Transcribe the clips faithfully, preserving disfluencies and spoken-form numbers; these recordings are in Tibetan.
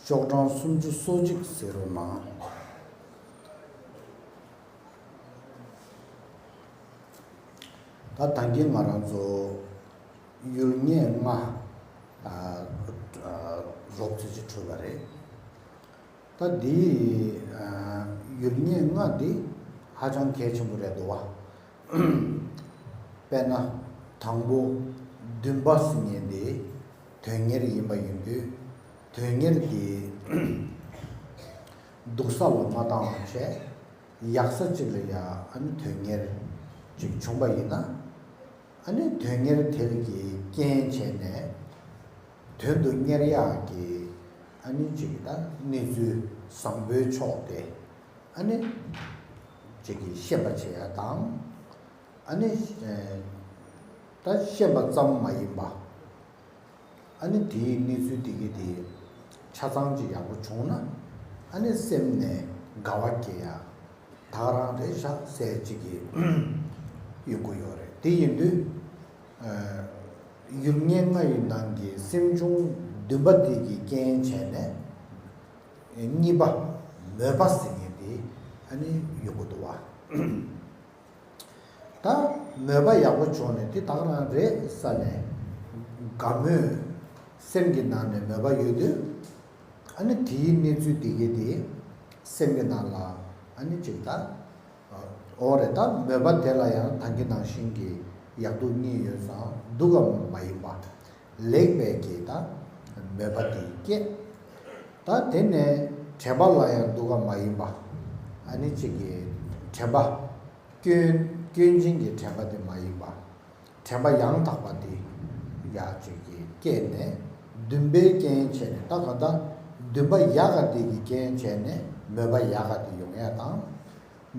ཤོག་གྲངས་སུམ་ཅུ་སོ་གཅིག་ཟེར་རོགས་གནང་། ད་ད་གིན་ང་རང་ཚོ་ཡུལ་ངེས་ལྔ་རོབ་ཙམ་ཅིག་གྲུབ་པ་རེད། ད་འདི་ཡུལ་ངེས་ལྔ་འདི་ཧ་ཅང་གལ་ཆེན་པོ་རེད་འདུག་བ། དཔེར་ན། དང་པོ། འདུན་པ་ཟེར་མཁན་དེ་དོན་གཉེར་ཡིན་པ་ཡིན་དུས། དོན་གཉེར་དེ་སྡུག་ས་ལ་མ་བཏང་བ་བྱས། ཡག་ས་གཅིག་ལ་ཡ་ཨ་ནི་དོན་གཉེར་ཅིག་བྱུང་པ་ཡིན་ན། ཨ་ནི་དོན་གཉེར་དེ་གི་རྐྱེན་བྱས་ནས་དོན་དུ་གཉེར་ཡག་གི་ཨ་ནི་ཅིག་ད་གནས་ཚུལ་བཟང་པོའི་ཕྱོགས་དེ། ཨ་ནི་ཅིག་གིས་ཤེས་པ་བྱེད་ཡ་དང་། ཨ་ནི་ད་ཤེས་པ་ཙམ་མ་ཡིན་པ། ཨ་ནི་དེའི་གནས་ཚུལ་དེ་གི་དེ་ཆ་ཚང་ཅིག་ཡག་པོ་བྱུང་ན། ཨ་ནི་སེམས་ནས་དགའ་བ་སྐྱེ་ཡ། ད་ག་རང་རེད་ཤག་ཟེར་ཅིག་གི་ཡོང་གི་ཡོད་རེད། དེ་ཡིན་དུས་ཡུལ་ངེས་ལྔ་ཡི་ནང་གི་སེམས་བྱུང་འདུན་པ་དེ་གི་རྐྱེན་བྱས་ནས། གཉིས་པ། མོས་པ་ཟེར་མཁན་དེ་ཨ་ནི་ཡོང་གི་འདུག་བ། ད་མོས་པ་ཡག་པོ་བྱུང་ནས་དེ་ད་ག་རང་རེད་ས་ནས་དགའ་མོས་སེམས་ཀྱི་ནང་ནས་མོས་པ་ཡོད་དུས། ཨ་ནི་དེའི་གནས་ཚུལ་དེ་གའི་དེ་སེམས་ཀྱི་ནང་ལ་ཨ་ནི་ཅིག་ད། འོ་རེད། ད་མོས་པ་དེ་ལ་ཡང་ད་གིན་ནང་བཞིན་གྱི་ཡག་སྡུག་གཉིས་ཡོད་ཙང་སྡུག་ག་མ་ཡིན་པ། ལེགས་པའི་གི་ད་མོས་པ་དེ་སྐྱེས། ད་དེ་ནས་དྲན་པ་ལ་ཡང་སྡུག་ག་མ་ཡིན་པ། ཨ་ནི་གཅིག་གི་དྲན་པ། སྐྱོན་སྐྱོན་ཅན་གྱི་དྲན་པ་དེ་མ་ཡིན་པ། དྲན་པ་ཡང་དག་པ་དེ་ཡག་ཅིག་གི་སྐྱེས་ནས་འདུན་པའི་རྐྱེན་བྱས་ནས། ད་གང་ལྟར་འདུན་པ་ཡག་ག་དེ་གི་རྐྱེན་བྱས་ནས་མོས་པ་ཡག་ག་དེ་ཡོང་ཡ་དང་།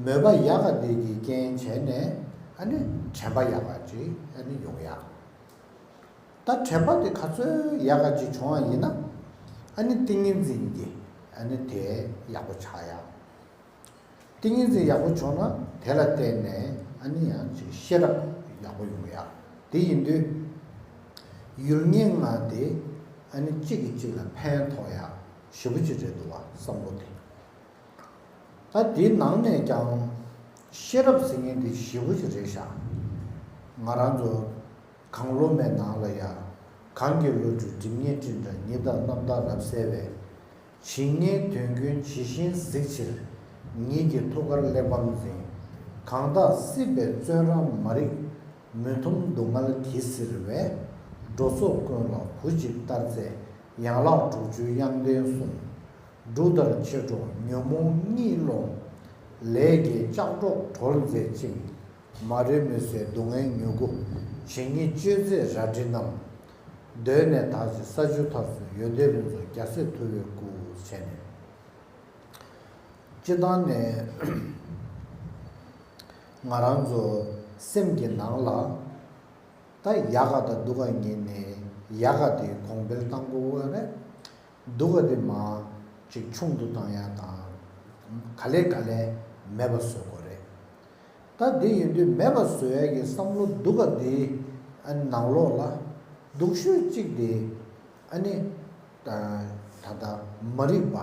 མོས་པ་ཡག་ག་དེ་གི་རྐྱེན་བྱས་ནས་ཨ་ནི་དྲན་པ་ཡག་ག་ཅིག་ཨ་ནི་ཡོང་ཡ། ད་དྲན་པ་དེ་ག་ཚོད་ཡག་ག་ཅིག་བྱུང་བ་ཡིན་ན། ཨ་ནི་ཏིང་ངེ་འཛིན་གྱི་ཨ་ནི་དེ་ཡག་པོ་ཆགས་ཡ། ཏིང་ངེ་འཛིན་ཡག་པོ་བྱུང་ན་དེ་ལ་བརྟེན་ནས་ཨ་ནི་ཡང་ཅིག་ཤེས་རབ་ཡག་པོ་ཡོང་ཡ། དེ་ཡིན་དུས་ཡུལ་ངེས་ལྔ་དེ་ཨ་ནི་གཅིག་གིས་གཅིག་ལ་ཕན་ཐོགས་ཡ་ཞེ་པོ་ཅིག་རེད་འདུག་བ། བསམ་བློ་དེ། ད་དེའི་ནང་ནས་ཀྱང་ཤེས་རབ་ཟེར་མཁན་དེ་ཞེ་པོ་ཅིག་རེད་ཤག། ང་རང་ཚོ་གང་བློ་མེད་ནང་ལ་ཡ། གང་གི་བློ་གྲོས་སྒྲིབ་གཉིས་སྤྲིན་བྲལ། ཉི་ཟླ་རྣམ་དག་རབ་གསལ་བའི། ཇི་སྙེད་དོན་ཀུན་ཇི་བཞིན་གཟིགས་ཕྱིར། ཉིད་ཀྱི་ཐུགས་ཀར་གླེགས་བམ་འཛིན། གང་དག་སྲིད་པའི་བཙོན་རར་མ་རིག། མུན་འཐོམས་སྡུག་བསྔལ་གྱིས་གཟིར་བའི། འགྲོ་ཚོགས་ཀུན་ལ་བུ་གཅིག་ལྟར་བརྩེ། ཡན་ལག་དྲུག་ཅུའི་དབྱངས་ལྡན་གསུང་། འབྲུག་ལྟར་ཆེར་སྒྲོགས་ཉོན་མོངས་གཉིད་སློང་། ལས་ཀྱི་ལྕགས་སྒྲོག་གྲོལ་མཛད་ཅིང་། མ་རིག་མུན་སེལ་སྡུག་བསྔལ་མྱུ་གུ། ཇི་སྙེད་གཅོད་མཛད་རལ་གྲི་བསྣམས། གདོད་ནས་དག་ཅིང་ས་བཅུ་མཐར་སོན་ཡོན་ཏན་ལྷུན་རྫོགས་རྒྱལ་སྲས་ཐུབ་པའི་སྐུ་བྱས་ནས། སྤྱིར་བཏང་ནས་ང་རང་ཚོ་སེམས་ཀྱི་ནང་ལ་ད་ཡག་ག་དང་སྡུག་ག་གཉིས་ནས་ཡག་ག་དེ་གོང་འཕེལ་གཏང་དགོས་པ་རེད། སྡུག་ག་དེ་མར་ཅིག་ཆུང་དུ་གཏང་ཡ་དང་། ག་ལེ་ག་ལེ་མེད་པ་བཟོ་དགོས་རེད། ད་དེ་ཡིན་དུས་མེད་པ་བཟོ་ཡ་གི་བསམ་བློ་སྡུག་ག་དེ་ཨ་ནང་ལོགས་ལ་སྡུག་ཤོས་གཅིག་དེ་ཨ་ནི་ད་ད་ལྟ་མ་རིག་པ།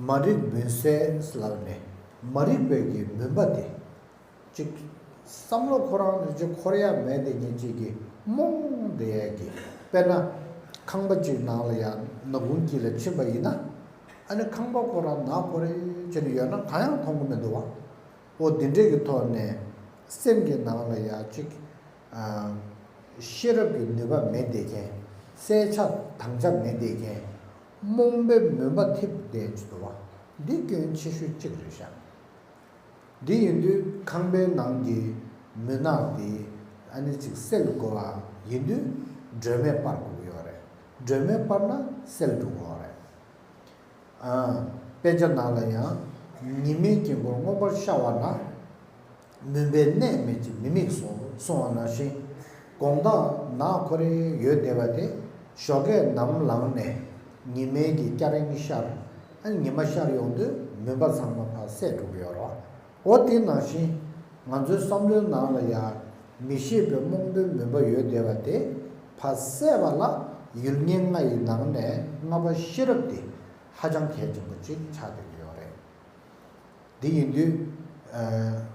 མ་རིག་མུན་སེལ་ལབ་ནས་མ་རིག་པའི་གི་མུན་པ་དེ། ཅིག་བསམ་བློ་ཁོ་རང་ནས་ཅིག་འཁོར་ཡ་མེད་དེ་ཉིད་ཅིག་གི་རྨོངས་བསྡད་ཡ་གི། དཔེར་ན་ཁང་པ་ཅིག་ནང་ལ་ཡང་ནག་ཁུང་དཀྱིལ་ལ་ཕྱིན་པ་ཡིན་ན། ཨ་ནི་ཁང་པ་ཁོ་རང་ནག་ཁོ་རེ་ཅིག་ཡོད་ན་གང་ཡང་མཐོང་གི་མི་འདུག་བ། འོ་དེ་འདྲས་ཀྱི་ཐོག་ནས་སེམས་ཀྱི་ནང་ལ་ཡ་ཅིག་ཨ། ཤེས་རབ་ཀྱི་ནུས་པ་མེད་བསྡད་མཁན། གསལ་ཆ་དྭངས་ཆ་མེད་བསྡད་མཁན། རྨོངས་པའི་མུན་པ་འཐིབས་བསྡད་ཀྱི་འདུག་བ། འདི་སྐྱོན་ཆེ་ཤོས་གཅིག་རེད་ཤག། འདི་ཡིན་དུས་ཁང་པའི་ནང་གི་མུན་ནག་དེ་ཨ་ནི་ཅིག་སེལ་དགོས་པ་ཡིན་དུས་སྒྲོན་མེ་སྤར་དགོས་ཀྱི་ཡོད་རེད། སྒྲོན་མེ་སྤར་ན་སེལ་འགྲོ་གི་ཡོད་རེད། ཨ། དཔེ་ཆ་ནང་ལ་ཡང་ཉི་མའི་དཀྱིལ་འཁོར་མངོན་པར་ཤར་བ་ན། མུན་པའི་གནས་མེད་ཅིང་མི་དམིགས་སོ་གསུངས་པ་ནང་བཞིན། དགོང་དག་ནག་ཁོ་རེ་ཡོད་བསྡད་པ་དེ་ཞོགས་ཀས་ནམ་ལངས་ནས་ཉི་མའི་གི་སྐྱ་རེངས་ཤར། ཨ། ཉི་མ་ཤར་ཡོང་དུས་མུན་པ་ཚང་མ་ཕར་སེལ་འགྲོ་གི་ཡོད་རེད། འོ་དེ་ནང་བཞིན་ང་ཚོའི་བསམ་བློའི་ནང་ལ་ཡང་མི་ཤེས་པའི་རྨོངས་པའི་མུན་པ་ཡོད་བསྡད་པ་དེ་ཕར་བསལ་བ་ལ་ཡུལ་ངེས་ལྔ་ཡི་ནང་ནས་ལྔ་པ་ཤེས་རབ་དེ་ ཧ་ཅང་གལ་ཆེན་པོ་གཅིག་ཆགས་བསྡད་ཀྱི་ཡོད་རེད། འདི་ཡིན་དུས། ཨ།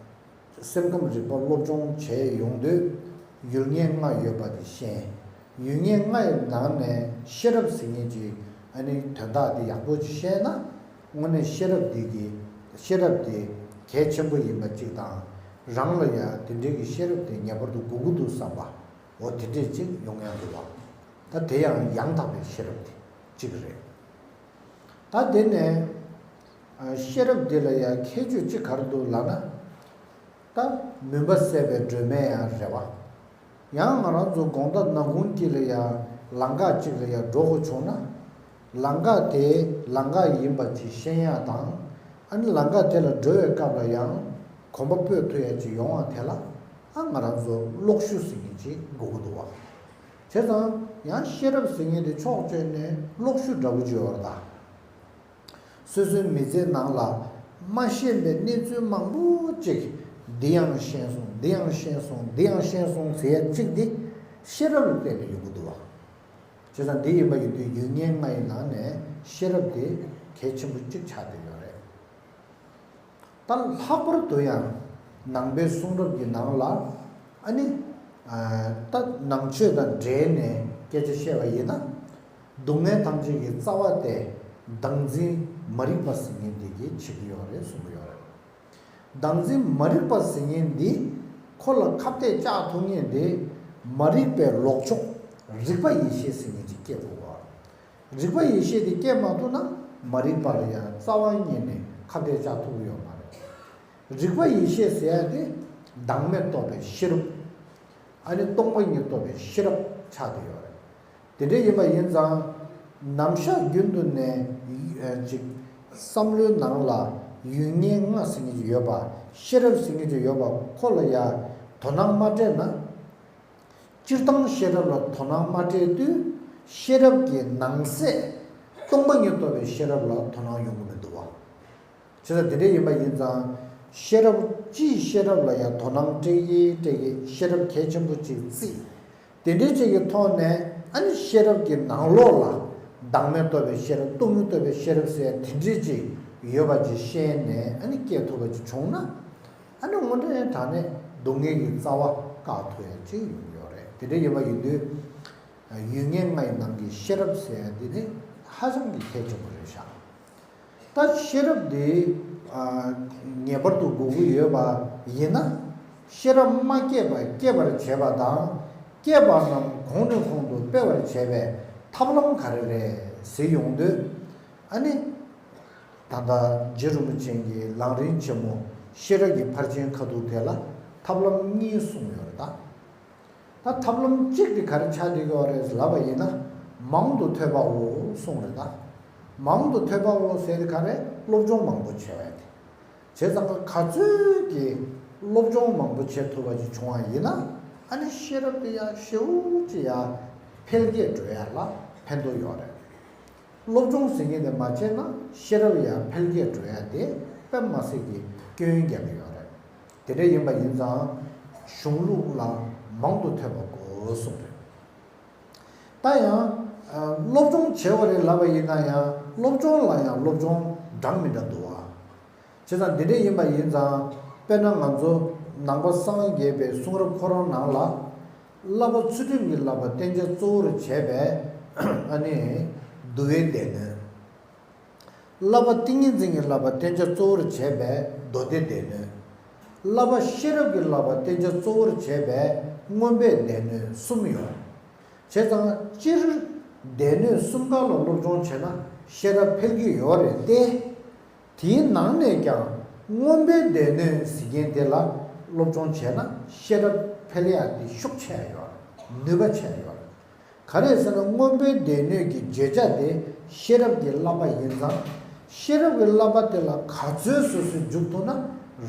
སེམས་ཁམས་རིག་པ་སློབ་སྦྱོང་བྱས་ཡོང་དུས། ཡུལ་ངེས་ལྔ་ཡོད་པ་དེ་ཤེས། ཡུལ་ངེས་ལྔ་ཡི་ནང་ནས་ཤེས་རབ་ཟེར་མཁན་གྱི་ཨ་ནི་དོན་དག་དེ་ཡག་པོ་ཅིག་ཤེས་ན། དངོས་གནས་ཤེས་རབ་འདི་གི་ཤེས་རབ་དེ་གལ་ཆེན་པོ་ཡིན་པ་གཅིག་དང་། རང་ལ་ཡང་དེ་འདྲའི་གི་ཤེས་རབ་དེ་ངེས་པར་དུ་དགོས་ཀྱི་འདུག་བསམ་པ། འོ་དེ་འདྲས་ཅིག་ཡོང་ཡག་འདུག་བ། ད་དེ་ཡང་ཡང་དག་པའི་ཤེས་རབ་དེ་གཅིག་རེད། ད་དེ་ནས་ཤེས་རབ་འདི་ལ་ཡང་ཁྱད་ཆོས་གཅིག་ག་རེ་འདུག་ལབ་ན། ད་མུན་པ་སེལ་བའི་སྒྲོན་མེ་ཡང་རེད་བ། ཡང་ང་རང་ཚོ་དགོང་དག་ནམ་གུང་དཀྱིལ་ལ་ཡང་ལམ་ཁ་གཅིག་ལ་ཡང་འགྲོ་དགོས་བྱུང་ན། ལམ་ཁ་དེ་ལམ་ཁ་ཡིན་པ་ཅིག་ཤེས་ཡག་དང་། ཨ་ནི་ལམ་ཁ་དེ་ལ་འགྲོ་བའི་སྐབས་ལ་ཡང་གོམ་པ་སྤོས་ཐུབ་ཡག་ཅིག་ཡོང་བ་དེ་ལ། ཨ། ང་རང་ཚོ་གློག་ཞུ་ཟེར་མཁན་ཅིག་དགོས་ཀྱི་འདུག་བ། བྱས་ཙང་ཡང་ཤེས་རབ་ཟེར་མཁན་དེ་ཕྱོགས་གཅིག་ནས་གློག་ཞུ་འདྲ་བོ་ཅིག་ཡོད་རེད་ད། སོ་སོའི་མི་ཚེའི་ནང་ལ་མ་ཤེས་པའི་གནས་ཚུལ་མང་པོ་ཅིག་འདི་ཡང་ཤེས་སོང་། འདི་ཡང་ཤེས་སོང་། འདི་ཡང་ཤེས་སོང་ཟེར་ཡག་གཅིག་འདི་ཤེས་རབ་ལ་བརྟེན་ནས་ཡོང་གི་འདུག་བ། བྱས་ཙང་འདི་ཡིན་པ་ཡིན་དུས་ཡུལ་ངེས་ལྔ་ཡི་ནང་ནས་ཤེས་རབ་དེ་གལ་ཆེན་པོ་གཅིག་ཆགས་བསྡད་ཡོད་རེད། ད་ལྷག་པར་དུ་ཡང་ནང་པའི་གསུང་རབ་ཀྱི་ནང་ལ། ཨ་ནི། ཨ། ད་ནང་ཆོས་དང་འབྲེལ་ནས་སྐད་ཆ་བཤད་པ་ཡིན་ན། སྡུག་བསྔལ་ཐམས་ཅད་ཀྱི་རྩ་བ་དེ་བདག་འཛིན་མ་རིག་པ་ཟེར་མཁན་དེ་གིས་བྱེད་ཀྱི་ཡོད་རེད་གསུང་གི་ཡོད་རེད། བདག་འཛིན་མ་རིག་པ་ཟེར་མཁན་འདི་ཁོ་ལ་ཁ་གཏད་བཅག་ཐུབ་མཁན་དེ་མ་རིག་པའི་ལོག་ཕྱོགས་རིག་པ་ཡེ་ཤེས་ཟེར་མཁན་ཅིག་སྐྱེ་དགོས་པ། རིག་པ་ཡེ་ཤེས་དེ་སྐྱེ་མ་ཐུབ་ན་མ་རིག་པ་ལ་ཡང་རྩ་བ་ཉིད་ནས་ཁ་གཏད་བཅག་ཐུབ་ཀྱི་ཡོད་མ་རེད། རིག་པ་ཡེ་ཤེས་ཟེར་ཡ་དེ་བདག་མེད་རྟོགས་པའི་ཤེས་རབ། ཨ་ནི་སྟོང་པ་ཉིད་རྟོགས་པའི་ཤེས་རབ་ཆགས་བསྡད་ཡོད་རེད། དེ་འདྲ་ཡིན་པ་ཡིན་ཙང་། ནམ་ཞག་རྒྱུན་དུ་ནས་ཡུ་ཨ་ཅིག་བསམ་བློའི་ནང་ལ་ཡུལ་ངེས་ལྔ་ཟེར་མཁན་ཅིག་ཡོད་པ། ཤེས་རབ་ཟེར་མཁན་ཅིག་ཡོད་པ་ཁོ་ལ་ཡ་དོ་སྣང་མ་སྤྲད་ན། སྤྱིར་བཏང་ཤེས་རབ་ལ་དོ་སྣང་མ་སྤྲད་དུས། ཤེས་རབ་ཀྱི་ནང་གསེས་སྟོང་པ་ཉིད་རྟོགས་པའི་ཤེས་རབ་ལ་དོ་སྣང་ཡོང་གི་མི་འདུག་བ། བྱས་ཙང་དེ་འདྲ་ཡིན་པ་ཡིན་ཙང་། ཤེས་རབ་སྤྱིའི་ཤེས་རབ་ལ་ཡང་དོ་སྣང་སྤྲད་ཀྱི་སྤྲད་ཀྱི་ཤེས་རབ་གལ་ཆེན་པོ་ཅིག་བརྩིས། དེ་འདྲའི་ཅིག་གི་ཐོག་ནས་ཨ་ནི་ཤེས་རབ་ཀྱི་ནང་ལོགས་ལ་བདག་མེད་རྟོགས་པའི་ཤེས་རབ། སྟོང་ཉིད་རྟོགས་པའི་ཤེས་རབ་ཟེར་དེ་འདྲའི་ཅིག་ཡོད་པ་ཅིག་ཤེས་ནས་ཨ་ནི་སྐྱེ་ཐུབ་པ་ཅིག་བྱུང་ན། ཨ་ནི་དངོས་འབྲེལ་དྲང་གནས་སྡུག་བསྔལ་གྱི་རྩ་བ་བཀག་ཐུབ་ཡ་ཅིག་ཡོང་གི་ཡོད་རེད། དེ་འདྲ་ཡིན་པ་ཡིན་དུས། ཡུལ་ངེས་ལྔ་ཡི་ནང་གི་ཤེས་རབ་ཟེར་ཡ་འདི་ནི་ཧ་ཅང་གི་གལ་ཆེན་པོ་རེད་ཤག་ད་ཤེས་རབ་འདི། ཨ། ངེས་པར་དུ་དགོས་ཀྱི་ཡོད་པ་ཡིན་ན། ཤེས་རབ་མ་སྐྱེས་པ་སྐྱེད་པར་བྱེད་པ་དང་། སྐྱེས་པ་རྣམས་གོང་ནས་གོང་དུ་སྤེལ་བར་བྱེད་པའི་ཐབས་ལམ་ག་རེ་རེད་ཟེར་ཡོང་དུས། ཨ་ནི། ད་ལྟ་རྗེ་རིན་པོ་ཆེ་གིས་ལམ་རིམ་ཆེན་མོ་ཤེས་རབ་ཀྱི་ཕར་ཕྱིན་ཁ་ཐུག་དེ་ལ་ཐབས་ལམ་གཉིས་གསུངས་ཡོད་རེད་ད། ད་ཐབས་ལམ་གཅིག་དེ་ག་རེ་ཆགས་བསྡད་ཀྱི་ཡོད་རེད་ལབ་པ་ཡིན་ན། མང་དུ་ཐོས་པའོ་གསུངས་རེད་ད། མང་དུ་ཐོས་པའོ་ཟེར་དེ་ག་རེ། སློབ་སྦྱོང་མང་པོ་བྱས་པ་དེ། བྱས་ཙང་ག་ཚོད་ཀྱིས་སློབ་སྦྱོང་མང་པོ་བྱེད་ཐུབ་པ་ཅིག་བྱུང་བ་ཡིན་ན། ཨ་ནི་ཤེས་རབ་དེ་ཡང་ཞེ་པོ་ཅིག་ཡང་འཕེལ་རྒྱས་འགྲོ་ཡ་ལ་ཕན་ཐོགས་ཡོད་རེད། སློབ་སྦྱོང་ཟེར་མཁན་དེ་མ་བྱས་ན་ཤེས་རབ་ཡང་འཕེལ་རྒྱས་འགྲོ་ཡ་དེ་དཔེ་མ་སྲིད་ཀྱི་སྐྱོན་རྒྱག་གི་ཡོད་རེད། དེ་འདྲ་ཡིན་པ་ཡིན་ཙང་གཞུང་ལུགས་ལ་མང་དུ་ཐོས་པ་དགོས་གསུངས་རེད། ད་ཡང་། ཨ། སློབ་སྦྱོང་བྱས་པ་རེད་ལབ་པ་ཡིན་ན་ཡང་སློབ་སྦྱོང་ལ་ཡང་སློབ་སྦྱོང་འདྲ་མི་འདྲ་འདུག་བ། བྱས་ཙང་འདི་འདྲ་ཡིན་པ་ཡིན་ཙང་། དཔེར་ན་ང་ཚོ་ནང་པ་སངས་རྒྱས་པའི་གསུང་རབ་ཁོ་རང་ནང་ལ། བསླབ་པ་ཚུལ་ཁྲིམས་ཀྱི་བསླབ་པ་བསྟན་བྱ་གཙོ་བོར་བྱས་པའི་ཨ་ནི་འདུལ་བའི་སྡེ་སྣོད། བསླབ་པ་ཏིང་ངེ་འཛིན་གྱི་བསླབ་པ་བསྟན་བྱ་གཙོ་བོར་བྱས་པའི་མདོ་སྡེ་སྡེ་སྣོད། བསླབ་པ་ཤེས་རབ་ཀྱི་བསླབ་པ་བསྟན་བྱ་གཙོ་བོར་བྱས་པའི་མངོན་པའི་སྡེ་སྣོད་གསུམ་ཡོད། བྱས་ཙང་སྤྱིར་སྡེ་སྣོད་གསུམ་ཀ་ལ་སློབ་སྦྱོང་བྱས་ན་ཤེས་རབ་འཕེལ་གྱི་ཡོད་རེད་དེ། དེའི་ནང་ནས་ཀྱང་མངོན་པའི་སྡེ་སྣོད་ཟེར་མཁན་དེ་ལ་སློབ་སྦྱོང་བྱས་ན་ཤེས་རབ་འཕེལ་ཡག་དེ་ཤུགས་ཆེ་ཡོད་རེད། ནུས་པ་ཆེ་ཡོད་རེད། ག་རེ་ཟེར་ན་མངོན་པའི་སྡེ་སྣོད་ཀྱི་བརྗོད་བྱ་དེ་ཤེས་རབ་ཀྱི་བསླབ་པ་ཡིན་ཙང་། ཤེས་རབ་ཀྱི་བསླབ་པ་དེ་ལ་ག་ཚོད་སོ་སོས་འཇུག་ཐུབ་ན་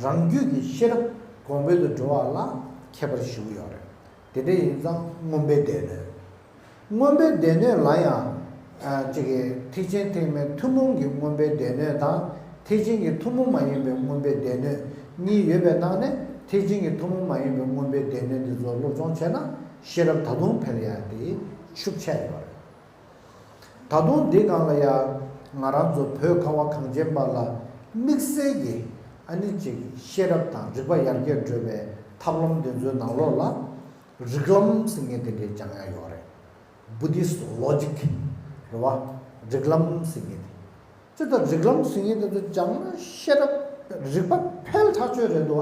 རང་རྒྱུད་ཀྱི་ཤེས་རབ་གོང་འཕེལ་དུ་འགྲོ་བ་ལ་ཁྱད་པར་ཞེ་པོ་ཡོད་རེད། དེ་འདྲ་ཡིན་ཙང་མངོན་པའི་སྡེ་སྣོད། མངོན་པའི་སྡེ་སྣོད་ལ་ཡང་། ཨ། གཅིག་གི་ཐེག་ཆེན་ཐེག་དམན་ཐུན་མོང་གི་མངོན་པའི་སྡེ་སྣོད་དང་། ཐེག་ཆེན་གྱི་ཐུན་མོང་མ་ཡིན་པའི་མངོན་པའི་སྡེ་སྣོད་གཉིས་ཡོད་པའི་ནང་ནས་ཐེག་ཆེན་གྱི་ཐུན་མོང་མ་ཡིན་པའི་མངོན་པའི་སྡེ་སྣོད་འདི་ཚོ་སློབ་སྦྱོང་བྱས་ན་ཤེས་རབ་ད་དུང་འཕེལ་ཡག་དེ་ཤུགས་ཆེ་ཡོད་རེད། ད་དུང་འདི་སྒང་ལ་ཡང་ ང་རང་ཚོ་བོད་ཁ་བ་གངས་ཅན་པ་ལ་དམིགས་བསལ་གྱི་ཨ་ནི་ཅིག་ཤེས་རབ་དང་རིག་པ་ཡར་རྒྱས་འགྲོ་བའི་ཐབས་ལམ་འདི་ཚོའི་ནང་ལོགས་ལ་རིགས་ལམ་ཟེར་མཁན་དེ་འདྲའི་སྦྱང་ཡ་ཡོད་རེད། Buddhist logic རེད་བ། རིགས་ལམ་ཟེར་མཁན་དེ། ཅི་ལྟར་རིགས་ལམ་ཟེར་མཁན་དེ་ཚོ་སྦྱང་ན་ཤེས་རབ་རིག་པ་འཕེལ་ཐག་ཆོད་རེད་འདུག་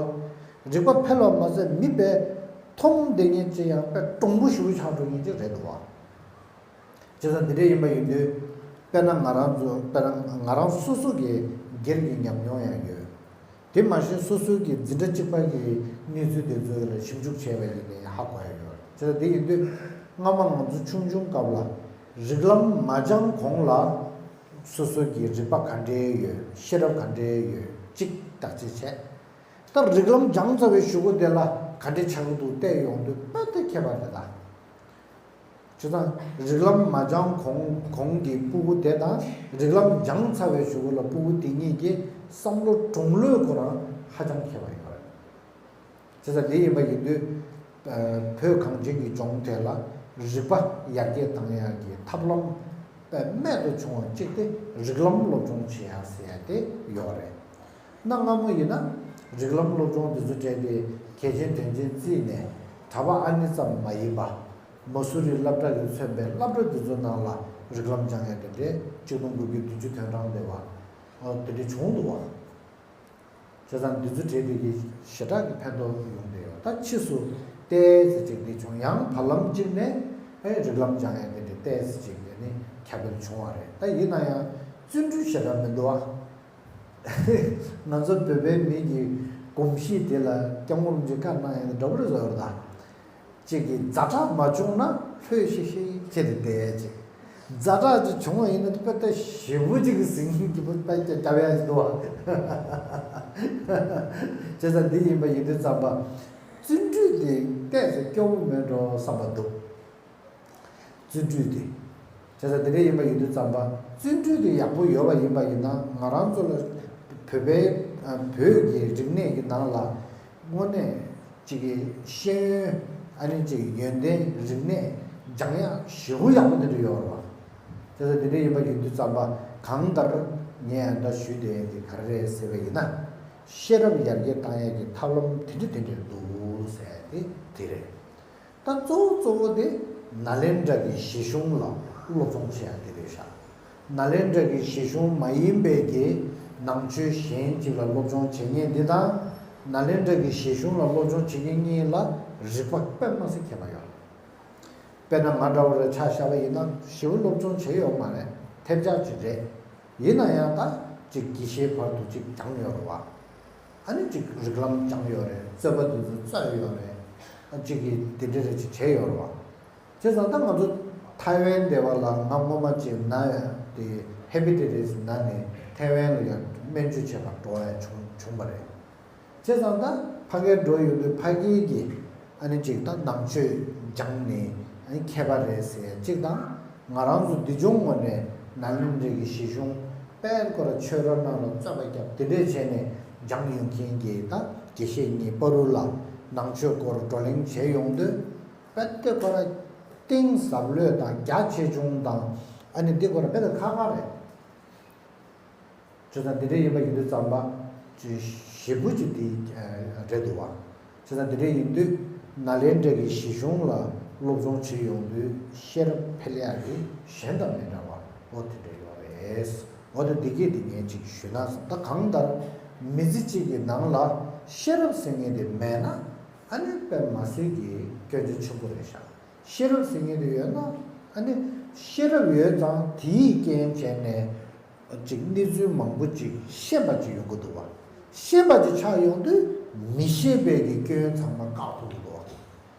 བ། རིག་པ་འཕེལ་བ་མ་ཟད་མི་དཔེ་མཐོང་བསྡད་མཁན་ཅིག་ཡང་དཔེ་གྲུང་པོ་ཞེ་པོ་ཆགས་འགྲོ་མཁན་ཅིག་རེད་འདུག་བ། བྱས་ཙང་འདི་འདྲ་ཡིན་པ་ཡིན་དུས། དཔེར་ན་ང་རང་ཚོ་དཔེར་ན་ང་རང་སོ་སོ་གི་སྒེར་གྱི་ཉམས་མྱོང་ཡང་ཡོད། དེ་མ་གཞི་སོ་སོའི་གི་འཛིན་གྲྭ་གཅིག་པ་གི་གནས་ཚུལ་དེ་ཚོ་ལ་ཞིབ་འཇུག་བྱས་པ་ཡིན་ནའི་ཧ་གོ་ཡ་ཡོད། བྱས་ཙང་དེ་ཡིན་དུས་སྔ་མ་ང་ཚོ་ཆུང་ཆུང་སྐབས་ལ་རིགས་ལམ་མ་སྦྱང་གོང་ལ་སོ་སོ་གི་རིག་པ་ག་འདྲའི་ཡོད། ཤེས་རབ་ག་འདྲའི་ཡོད་གཅིག་བརྟག་དཔྱད་བྱས། ད་རིགས་ལམ་སྦྱངས་ཚར་བའི་གཞུག་གུ་དེ་ལ་ག་འདྲ་ཆགས་ཀྱི་འདུག་བལྟས་ཡོང་དུས་དཔེ་དེ་ཁྱད་པར་རེད་ད། བྱས་ཙང་རིགས་ལམ་མ་སྦྱངས་གོང་གོང་གི་སྤུ་གུ་དེ་དང་རིགས་ལམ་སྦྱངས་ཚར་བའི་གཞུག་གུ་ལ་སྤུ་གུ་དེ་གཉིས་ཀྱི་བསམ་བློ་གྲུང་ལོས་ཁོ་རང་ཧ་ཅང་ཁྱད་པར་ཡོད་རེད། བྱས་ཙང་དེ་ཡིན་པ་ཡིན་དུས། ཨ། བོད་གངས་ཅན་གྱི་ལྗོངས་དེ་ལ་རིག་པ་ཡར་རྒྱས་བཏང་ཡག་གི་ཐབས་ལམ་དཔེ་རྨད་དུ་བྱུང་བ་གཅིག་དེ་རིགས་ལམ་སློབ་སྦྱོང་བྱེད་ཡག་ཟེར་ཡག་དེ་ཡོད་རེད། གནའ་སྔ་མོ་ཡིན་ན་རིགས་ལམ་སློབ་སྦྱོང་འདི་ཚོ་སྤྲད་དེ་གལ་ཆེན་དོན་ཆེན་བརྩིས་ནས་གྲྭ་པ་ཨ་ནེ་ཙམ་མ་ཡིན་པ། མ་སུ་རི་སློབ་གྲྭ་ལས་མཚོན་པའི་སློབ་གྲྭ་འདི་ཚོ་ནང་ལ་རིགས་ལམ་སྦྱང་ཡག་དེ་འདྲའི་གཅིག་སྟོང་དགུ་བརྒྱ་བདུན་ཅུ་དོན་གྲངས་དེ་བ། ཨོ་དེ་འདྲའི་བྱུང་འདུག་བ། བྱས་ཙང་འདི་ཚོ་བྲིས་དེ་གི་ཞེ་དྲག་གི་ཕན་ཐོགས་ཡོང་གི་ཡོད། ད་ཕྱིས་སུ་ཏོག་ཙམ་ཅིག་འདི་བྱུང་ཡང་བར་ལམ་གཅིག་ནས་ཨེ་རིགས་ལམ་སྦྱང་ཡག་དེ་འདྲའི་ཏོག་ཙམ་ཅིག་ནི་ཁྱབ་སྤེལ་བྱུང་བ་རེད། ད་ཡིན་ན་ཡང་བརྩོན་འགྲུས་ཞེ་དྲག་མི་འདུག་བ། ང་ཚོ་བོད་པའི་མི་གི་གོམས་གཤིས་དེ་ལ་སྐྱབས་མགོན་རིན་པོ་ཆེས་བཀའ་གནང་ཡག་དེ་འདྲ་པོ་རེད་བཟོ་ཡོད་རེད་ད། གཅིག་གིས་ཛ་དྲག་མ་བྱུང་ན་ལྷོད་ཤིག་ཤིག་བྱས་ཏེ་བསྡད་ཅིག་ཛ་དྲག་ཅིག་བྱུང་བ་ཡིན་ན་དཔེ་ལྟ་ཞེ་པོ་ཅིག་གི་ཟིང་གི་པ་སྐྱ་སྐྱ་བ་ཡ་ཅིག་འདུག་བ། བྱས་ཙང་འདི་ཡིན་པ་ཡིན་དུས་ཙམ་པ། བརྩོན་འགྲུས་དེ་ཏོག་ཙམ་སྐྱོ་བོ་མེད་འགྲོ་བསམ་པ་འདུག་བརྩོན་འགྲུས་དེ། བྱས་ཙང་དེ་འདྲ་ཡིན་པ་ཡིན་དུས་ཙམ་པ་བརྩོན་འགྲུས་དེ་ཡག་པོ་ཡོད་པ་ཡིན་པ་ཡིན་ན་ང་རང་ཚོ་ལ་བོད་པའི་བོད་ཀྱི་རིག་གནས་ཀྱི་ནང་ལ་དངོས་གནས་ཅིག་གི་ཤེས་ཡོན་ཨ་ནི་ཅིག་ཡོན་ཏན་རིག་གནས་སྦྱང་ཡག་ཞེ་པོ་ཡག་པོ་དེ་འདྲ་ཡོད་རེད་བ། བྱས་ཙང་དེ་འདྲ་ཡིན་པ་ཡིན་དུས་ཙམ་པ་གང་ལྟར་ངས་ཨ་འདྲ་ཞུས་བསྡད་ཡག་དེ་ག་རེ་རེད་ཟེར་བ་ཡིན་ན། ཤེས་རབ་ཡར་རྒྱས་བཏང་ཡག་གི་ཐབས་ལམ་དེ་འདྲ་དེ་འདྲ་འདུག་ཟེར་ཡག་དེ་དེ་རེད། ད་གཙོ་བོ་གཙོ་བོ་དེ་ནཱ་ལེནྡྲ་གི་བཞེད་གཞུང་ལ་སློབ་སྦྱོང་བྱེད་ཡག་དེ་རེད་ཤག་ནཱ་ལེནྡྲ་གི་བཞེད་གཞུང་མ་ཡིན་པའི་གི་ནང་ཆོས་གཞན་གཅིག་ལ་སློབ་སྦྱོང་བྱེད་མཁན་འདི་དང་། ནཱ་ལེནྡྲ་གི་བཞེད་གཞུང་ལ་སློབ་སྦྱོང་བྱེད་མཁན་གཉིས་ལ་རིག་པ་དཔེ་མ་སྲིད་ཁྱད་པར་ཡོད། དཔེར་ན་ང་འདྲ་བོ་རེ་ཆ་བཞག་པ་ཡིན་ན་ཞེ་པོ་སློབ་སྦྱོང་བྱས་ཡོད་མ་རེད། ཐེབས་ཆག་ཅིག་རེད། ཡིན་ན་ཡང་ད་ཅིག་དགེ་བཤེས་བར་དུ་ཅིག་སྦྱངས་ཡོད་རེད་བ། ཨ་ནི་ཅིག་རིགས་ལམ་སྦྱངས་ཡོད་རེད། རྩོད་པ་དེ་ཚོ་རྩོད་ཡོད་རེད། ཨ་ཅིག་གིས་དེ་འདྲ་རེ་ཅིག་བྱས་ཡོད་རེད་བ། བྱས་ཙང་ད་ང་ཚོ་ཐའེ་ཝན་སྡེ་བ་ལ་ང་སྔོན་མ་ཅིག་ན་ཡ་དེ་ཧེ་པ་ཏའི་ཊིས་ན་ནས་ཐའེ་ཝན་ལ་ཡང་སྨན་བཅོས་བྱེད་པར་འགྲོ་ཡ་བྱུང་བྱུང་བ་རེད། བྱས་ཙང་ད་ཕ་གིར་འགྲོ་ཡོང་དུས་ཕ་གི་གི་ཨ་ནི་ཅིག་ད་ནང་ཆོས་སྦྱངས་ནས་ཨ་ནི་མཁས་པ་རེད་ཟེར་ཡ་གཅིག་དང་། ང་རང་ཚོ་འདི་ལྗོངས་ངོས་ནས་ནཱ་ལེནྡྲའི་གི་བཞེད་གཞུང་དཔལ་སྐོར་ཆོས་ར་ནང་ལ་རྩོད་པ་བརྒྱབ་དེ་འདྲས་བྱས་ནས་སྦྱངས་ཡོང་མཁན་གྱི་ད་དགེ་བཤེས་གཉིས་པ་རུ་ལ་ནང་ཆོས་སྐོར་བགྲོ་གླེང་བྱས་ཡོང་དུས་དཔལ་དེ་ཁོ་ར་གཏིང་ཟབ་ལོས་དང་རྒྱ་ཆེ་ཆུང་དང་ཨ་ནི་འདི་ཁོ་ར་དཔེ་ད་ཁག་ཁག་རེད། བྱས་ཙང་འདི་འདྲ་ཡིན་པ་ཡིན་དུས་ཙམ་པ་ཅིག་ཞེ་པོ་ཅིག་འདི་རེད་འདུག་བ། བྱས་ཙང་འདི་འདྲ་ཡིན་དུས་ནཱ་ལེནྡྲ་གི་བཞེད་གཞུང་ལ་སློབ་སྦྱོང་བྱེད་ཡོང་དུས་ཤེས་རབ་འཕེལ་ཡག་གི་གཞན་དང་མི་འདྲ་བ་འོ་དེ་འདྲ་ཡོད་རེད། འོ་ད་འདི་གས་འདི་ངས་ཅིག་ཞུས་ན་བསམ། ད་གང་ལྟར་མི་ཚེ་གཅིག་གི་ནང་ལ་ཤེས་རབ་ཟེར་མཁན་དེ་མེད་ན་ཨ་ནི་དཔེ་མ་སྲིད་ཀྱི་སྐྱོན་ཆ་ཆེན་པོ་རེད་ཤག་ཤེས་རབ་ཟེར་མཁན་དེ་ཡོད་ན་ཨ་ནི་ཤེས་རབ་ཡོད་ཙང་དེའི་རྐྱེན་བྱས་ནས། ཅིག་གནས་ཚུལ་མང་པོ་ཅིག་ཤེས་པ་ཅིག་ཡོང་གི་འདུག་བ། ཤེས་པ་ཅིག་ཆགས་ཡོང་དུས་མི་ཤེས་པའི་གི་སྐྱོན་ཚང་མ་བཀག་ཐུབ་ཀྱི་འདུག་བ།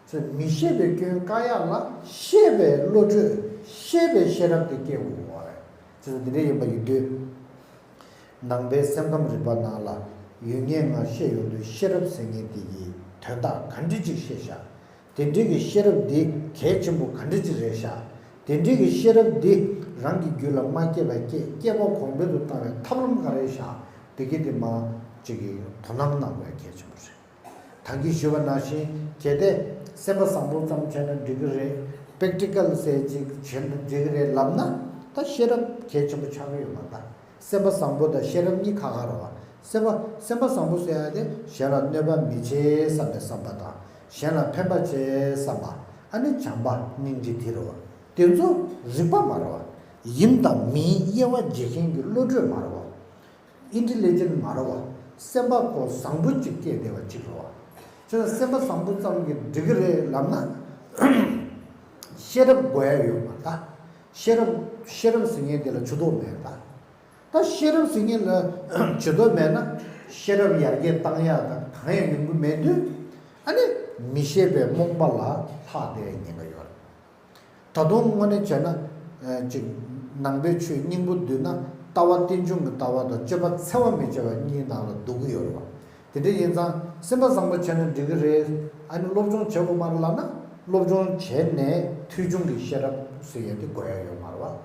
ཚེ་མི་ཤེས་པའི་སྐྱོན་བཀག་ཡག་ལ་ཤེས་པའི་བློ་གྲོས་ཤེས་པའི་ཤེས་རབ་དེ་སྐྱེ་དགོས་པ་རེད། ཚེ་འདི་འདྲ་ཡིན་པ་ཡིན་དུས། ནང་པའི་སེམས་ཁམས་རིག་པ་ནང་ལ་ཡོད་ངེས་ང་བཤད་ཡོང་དུས་ཤེས་རབ་ཟེར་མཁན་དེ་ཡི་དོན་དག་ག་འདྲ་ཅིག་ཤེས་ཤག་དེ་འདྲའི་གི་ཤེས་རབ་འདི་གལ་ཆེན་པོ་ག་འདྲ་ཅིག་རེད་ཤག་དེ་འདྲའི་གི་ཤེས་རབ་འདི་རང་གི་རྒྱུད་ལ་མ་སྐྱེས་པ་སྐྱེ་སྐྱེས་པ་གོང་འཕེལ་དུ་བཏང་བའི་ཐབས་ལམ་ག་རེ་ཤག་དེ་གི་དེ་མ་ཅིག་གི་དོ་སྣང་གནང་དགོས་གལ་ཆེན་པོ་རེད། ད་གིན་ཞུས་པ་ནང་བཞིན་གལ་ཏེ་སེམས་པ་བཟང་པོ་ཙམ་བྱས་ན་འགྲིག་གི་རེད། པེག་ཊི་ཀལ་ཟེར་ཅིག་བྱས་ན་འགྲིག་གི་རེད་ལབ་ན་ད་ཤེས་རབ་ གལ་ཆེན་པོ་ཆགས་ཀྱི་ཡོད་མ་རེད་ད། སེམས་པ་བཟང་པོ་དང་ཤེས་རབ་གཉིས་ཁ་ཁ་རེད་བ། སེམས་པ་སེམས་པ་བཟང་པོ་ཟེར་ཡ་དེ་གཞན་ལ་གནོད་པ་མི་བྱེད་བསམ་པའི་བསམ་པ་དང་། གཞན་ལ་ཕན་པ་བྱེད་བསམ་པ། ཨ་ནི་བྱམས་པ་སྙིང་རྗེ་དེ་རེད་བ། དེ་ཚོ་རིག་པ་མ་རེད་བ། ཡིན་དང་མིན་དབྱེ་བ་འབྱེད་མཁན་གྱི་བློ་གྲོས་མ་རེད་བ། ཨིན་ཊེ་ལི་ཇེན་མ་རེད་བ། སེམས་པ་ཁོ་བཟང་པོ་གཅིག་སྐྱེས་བསྡད་པ་གཅིག་རེད་བ། བྱས་ཙང་སེམས་པ་བཟང་པོ་ཙམ་གྱིས་འགྲིག་གི་རེད་ལབ་ན། ཤེས་རབ་དགོས་ཡ་ཡོད་མ་རེད་ད། ཤེས་རབ་ཤེས་རབ་ཟེར་མཁན་དེ་ལ་ཇུས་གཏོགས་མེད་ད། ད་ཤེས་རབ་ཟེར་མཁན་ལ་ཇུས་གཏོགས་མེད་ན། ཤེས་རབ་ཡར་རྒྱས་བཏང་ཡ་དང་གང་ཡང་ཡོང་གི་མེད་དུས། ཨ་ནི་མི་ཤེས་པའི་རྨོངས་པ་ལ་ལྷག་བསྡད་ཉེན་ཁ་ཡོད་རེད། ད་དུང་དངོས་གནས་བྱས་ན། ཨ་ཅིག་ནང་པའི་ཆོས་སྙིང་པོ་བསྡུས་ན་ལྟ་བ་རྟེན་འབྱུང་གི་ལྟ་བ་དང་སྤྱོད་པ་འཚེ་བ་མི་བྱེད་པ་གཉིས་ནང་ལ་འདུ་གི་ཡོད་རེད་བ། དེ་འདྲ་ཡིན་ཙང་སེམས་པ་བཟང་པོ་བྱས་ན་འགྲིག་གི་རེད། ཨ་ནི་སློབ་སྦྱོང་བྱེད་དགོས་མ་རེད་ལབ་ན། སློབ་སྦྱོང་བྱས་ནས་ཐོས་བྱུང་གི་ཤེས་རབ་ཟེར་ཡ་དེ་དགོས་ཡ་ཡོད་མ་རེད་བ།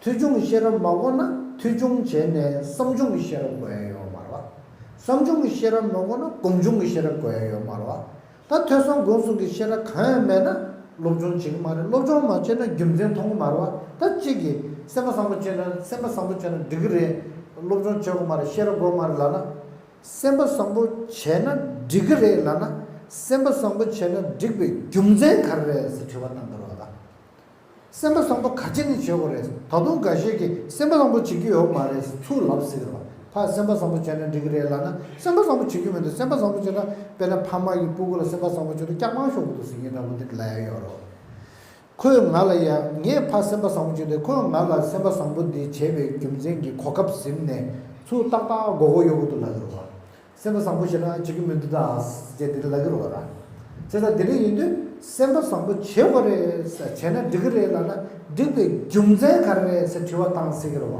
ཐོས་བྱུང་གི་ཤེས་རབ་མ་དགོས་ན་ཐོས་བྱུང་བྱས་ནས་བསམ་བྱུང་གི་ཤེས་རབ་དགོས་ཡ་ཡོད་མ་རེད་བ། བསམ་བྱུང་གི་ཤེས་རབ་མ་དགོས་ན་སྒོམ་བྱུང་གི་ཤེས་རབ་དགོས་ཡ་ཡོད་མ་རེད་བ། ད་ཐོས་བསམ་སྒོམ་གསུམ་གྱི་ཤེས་རབ་གང་ཡང་མེད་ན་སློབ་སྦྱོང་བྱེད་ཀྱི་མ་རེད། སློབ་སྦྱོང་མ་བྱས་ན་རྒྱུ་མཚན་མཐོང་གི་མ་རེད་བ། ད་གཅིག་གིས་སེམས་པ་བཟང་པོ་བྱས་ན་སེམས་པ་བཟང་པོ་བྱས་ན་འགྲིག་གི་རེད། སློབ་སྦྱོང་བྱེད་དགོས་མ་རེད། ཤེས་རབ་དགོས་མ་རེད་ལབ་ན། སེམས་པ་བཟང་པོ་བྱས་ན་འགྲིག་གི་རེད་ལབ་ན། སེམས་པ་བཟང་པོ་བྱས་ན་འགྲིག་པའི་རྒྱུ་མཚན་ག་རེ་རེད་ཟེར་དྲི་བ་བཏང་གི་རེད་བ་ད། སེམས་པ་བཟང་པོ་ག་ཅི་ནས་བྱེད་དགོས་རེད། ད་དུང་འགའ་ཤས་ཀྱིས་སེམས་པ་བཟང་པོ་བྱེད་ཀྱི་ཡོད་མ་རེད་ཚུར་ལབ་ཟེར་གི་རེད་བ། ཕ་སེམས་པ་བཟང་པོ་བྱས་ན་འགྲིག་གི་རེད་ལབ་ན་སེམས་པ་བཟང་པོ་བྱེད་ཀྱི་མི་འདུག་སེམས་པ་བཟང་པོ་བྱས་ན་དཔེར་ན་ཕ་མ་གིས་སྤུ་གུ་ལ་སེམས་པ་བཟང་པོ་བྱེད་དུས་སྐྱག་པ་ཤོར་གི་འདུག་ཟེར་མཁན་འདྲ་བོ་འདི་ལབ་ཡ་ཡོད་རེད། ཁོས་ང་ལ་ཡ་ངས་ཕ་སེམས་པ་བཟང་པོ་བྱེད་དུས་ཁོས་ང་ལ་སེམས་པ་བཟང་པོ་འདི་བྱས་པའི་རྒྱུ་མཚན་གྱི་གོ་སྐབས་ཟིན་ནས་ཚུར་ཏག་ཏག་མགོ་སྐོར་གཡོག་གི་འདུག་ལབ་ཀྱི་རེད་བ། སེམས་པ་བཟང་པོ་བྱེད་ན་བྱེད་ཀྱི་མི་འདུག་ད་ཟེར་དེ་འདྲ་ལབ་ཀྱི་རེད་བ་ར། བྱས་ཙང་དེ་འདྲ་ཡིན་དུས་སེམས་པ་བཟང་པོ་བྱེད་དགོས་རེད་ཟེར་བྱས་ན་འགྲིག་གི་རེད་ལབ་ན་འགྲིག་པའི་རྒྱུ་མཚན་ག་རེ་རེད་ཟེར་དྲི་བ་བཏང་ཟེར་གྱི་རེད་བ།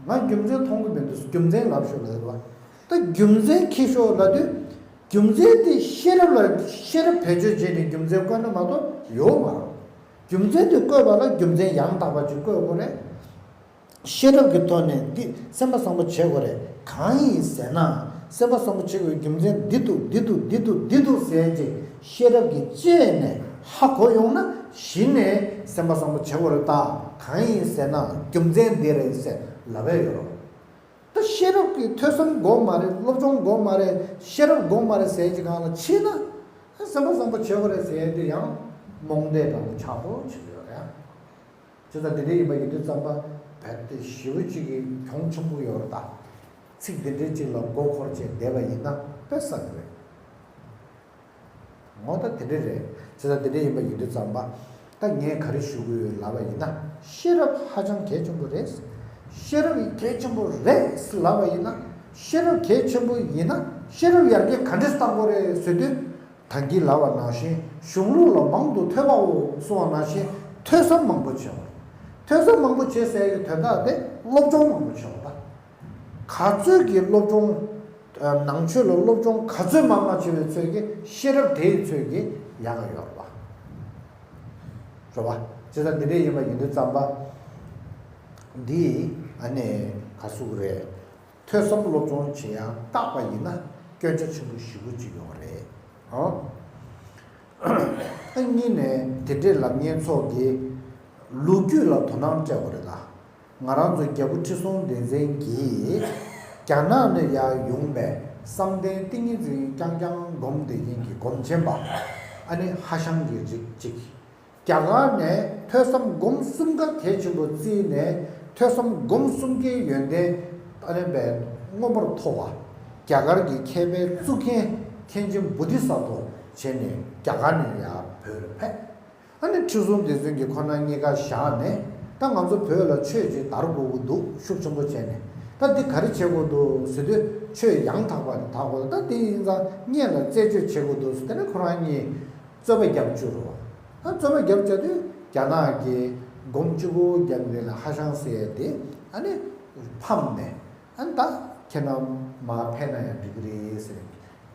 ང་རྒྱུ་མཚན་མཐོང་གི་མི་འདུག་རྒྱུ་མཚན་ལབ་ཤོག་ལབ་ཀྱི་རེད་བ། ད་རྒྱུ་མཚན་འཁྱེར་ཤོག་ལབ་དུས། རྒྱུ་མཚན་དེ་ཤེས་རབ་ལ་ཤེས་རབ་བེད་སྤྱོད་བྱས་ནས་རྒྱུ་མཚན་བཀོད་ན་མ་གཏོགས་ཡོད་མ་རེད། རྒྱུ་མཚན་དེ་བཀོད་པ་ལ་རྒྱུ་མཚན་ཡང་དག་པ་ཅིག་བཀོད་དགོས་རེད། ཤེས་རབ་ཀྱི་ཐོག་ནས་འདི་སེམས་པ་བཟང་པོ་བྱེད་དགོས་རེད། གང་ཡིན་ཟེར་ན། སེམས་པ་བཟང་པོ་བྱེད་དགོས་རྒྱུ་མཚན་འདི་འདུག་འདི་འདུག་འདི་འདུག་འདི་འདུག་ཟེར་གྱི་ཤེས་རབ་ཀྱིས་དཔྱད་ནས་ཧ་གོ་ཡོང་ན་གཞི་ནས་སེམས་པ་བཟང་པོ་བྱེད་དགོས་རེད་ད། གང་ཡིན་ཟེར་ན་རྒྱུ་མཚན་འདི་རེད་ཟེར་ལབ་ཡ་ཡོད་རེད། ད་ཤེས་རབ་ཀྱི་ཐོས་བསམ་དགོས་མ་རེད། སློབ་སྦྱོང་དགོས་མ་རེད། ཤེས་རབ་དགོས་མ་རེད་ཟེར་གྱི་སྒང་ལ་ཕྱིན་ན། སེམས་པ་བཟང་པོ་བྱེད་དགོས་རེད་ཟེར་དེ་ཡང་རྨོངས་དད་འདྲ་བོ་ཆགས་འགྲོ་བྱེད་ཀྱི་ཡོད་རེད། བྱས་ཙང་དེ་འདྲ་ཡིན་པ་ཡིན་དུས་ཙམ་པ་རྦད་དེ་ཞེ་པོ་ཅིག་གི་གྱོང་ཆེན་པོ་ཡོད་རེད་ད། ཚིག་འདི་འདྲའི་ཅིག་ལ་མགོ་འཁོར་བྱས་བསྡད་པ་ཡིན་ན་དཔེ་བསགས་ཀྱི་རེད། ངོ་ད་དེ་འདྲ་རེད། བྱས་ཙང་དེ་འདྲ་ཡིན་པ་ཡིན་དུས་ཙམ་པ། ད་ངས་ག་རེ་ཞུ་གི་ཡོད་ལབ་པ་ཡིན་ན། ཤེས་རབ་ཧ་ཅང་གལ་ཆེན་པོ་རེད། ཤེས་རབ་གལ་ཆེན་པོ་རེད་ལབ་པ་ཡིན་ན། ཤེས་རབ་གལ་ཆེན་པོ་ཡིན་ན་ཤེས་རབ་ཡར་རྒྱས་ག་འདྲས་བཏང་དགོས་རེད་ཟེར་དུས། ད་གིན་ལབ་པ་ནང་བཞིན་གཞུང་ལུགས་ལ་མང་དུ་ཐོས་པའོ་གསུངས་པ་ནང་བཞིན་ཐོས་བསམ་མང་པོ་བྱེད་པ། ཐོས་བསམ་མང་པོ་བྱེད་ཟེར་ཡག་གི་དོན་དག་དེ་སློབ་སྦྱོང་མང་པོ་བྱེད་པ་དང་། ག་ཚོད་ཀྱི་སློབ་སྦྱོང་། ནང་ཆོས་ལ་སློབ་སྦྱོང་ག་ཚོད་མང་མང་བྱེད་པའི་ཚོད་ཀྱིས་ཤེས་རབ་དེའི་ཚོད་ཀྱིས་ཡག་ག་ཡོད་རེད་པ། རེད་པ། བྱས་ཙང་འདི་འདྲ་ཡིན་པ་ཡིན་དུས་ཙམ་པ། འདི་ཨ་ནི་ག་ཟེར་དགོས་རེད། ཐོས་བསམ་སློབ་སྦྱོང་བྱེད་ཡག་བརྟག་པ་ཡིན་ན་སྐྱོན་ཆ་ཆེན་པོ་ཞེ་པོ་ཅིག་ཡོད་རེད། ཨོ། ཨ་གཉིས་ནས་དེ་འདྲའི་ལབ་མཁན་ཚོ་གིས་ལོ་རྒྱུས་ལ་དོ་སྣང་སྤྲད་དགོས་རེད་ད། ང་རང་ཚོ་རྒྱལ་པོ་ཁྲི་སྲོང་ལྡེ་བཙན་གྱིས་རྒྱ་ནག་ནས་ཡར་ཡོང་པའི་བསམ་གཏན་ཏིང་ངེ་འཛིན་རྐྱང་རྐྱང་སྒོམ་བསྡད་མཁན་གྱི་སྒོམ་ཆེན་པ། ཨ་ནི་ཧྭ་ཤང་གི་རིགས་གཅིག་རྒྱ་གར་ནས་ཐོས་བསམ་སྒོམ་གསུམ་ཀ་གལ་ཆེན་པོ་བརྩིས་ནས་ཐོས་བསམ་སྒོམ་གསུམ་ཀའི་ཡོན་ཏན་ཨ་ནི་བས་མངོན་པར་མཐོ་བ། རྒྱ་གར་གྱི་མཁས་པའི་གཙུག་རྒྱན་མཁན་ཆེན་བོ་དྷི་ས་ཏྭ་བྱས་ནས་རྒྱ་གར་ནས་ཡར་བོད་ལ་ཕེབས། ཨ་ནི་ཁྲི་སྲོང་ལྡེ་བཙན་གྱིས་ཁོ་ན་གཉིས་ཀ་བཞག་ནས་ད་ང་ཚོ་བོད་ལ་ཆོས་ཅིག་དར་དགོས་ཀྱི་འདུག་ཤུགས་ཆེན་པོ་བྱས་ནས་ད་འདི་ག་རེ་བྱེད་དགོས་འདུག་ཟེར་དུས་ཆོས་ཡང་དག་པ་དེ་དར་དགོས་འདུག་ད་དེ་ཡིན་ཙང་སྔོན་ལ་རྩད་གཅོད་བྱེད་དགོས་འདུག་ཟེར་དེ་ནས་ཁོ་རང་གཉིས་རྩོད་པ་རྒྱབ་བཅུག་རོགས། ད་རྩོད་པ་རྒྱབ་བྱ་དུས་རྒྱ་ནག་གིས་སྒོམ་གཅིག་པུ་རྒྱབ་ནས་ལ་ཧྭ་ཤང་ཟེར་ཡས་དེ་ཨ་ནི་ཕམ་ནས་ཨ་ནི་ད་ཁྱེད་རང་མར་ཕེབས་ན་ཡང་འགྲིག་གི་རེད་ཟེར་ནས་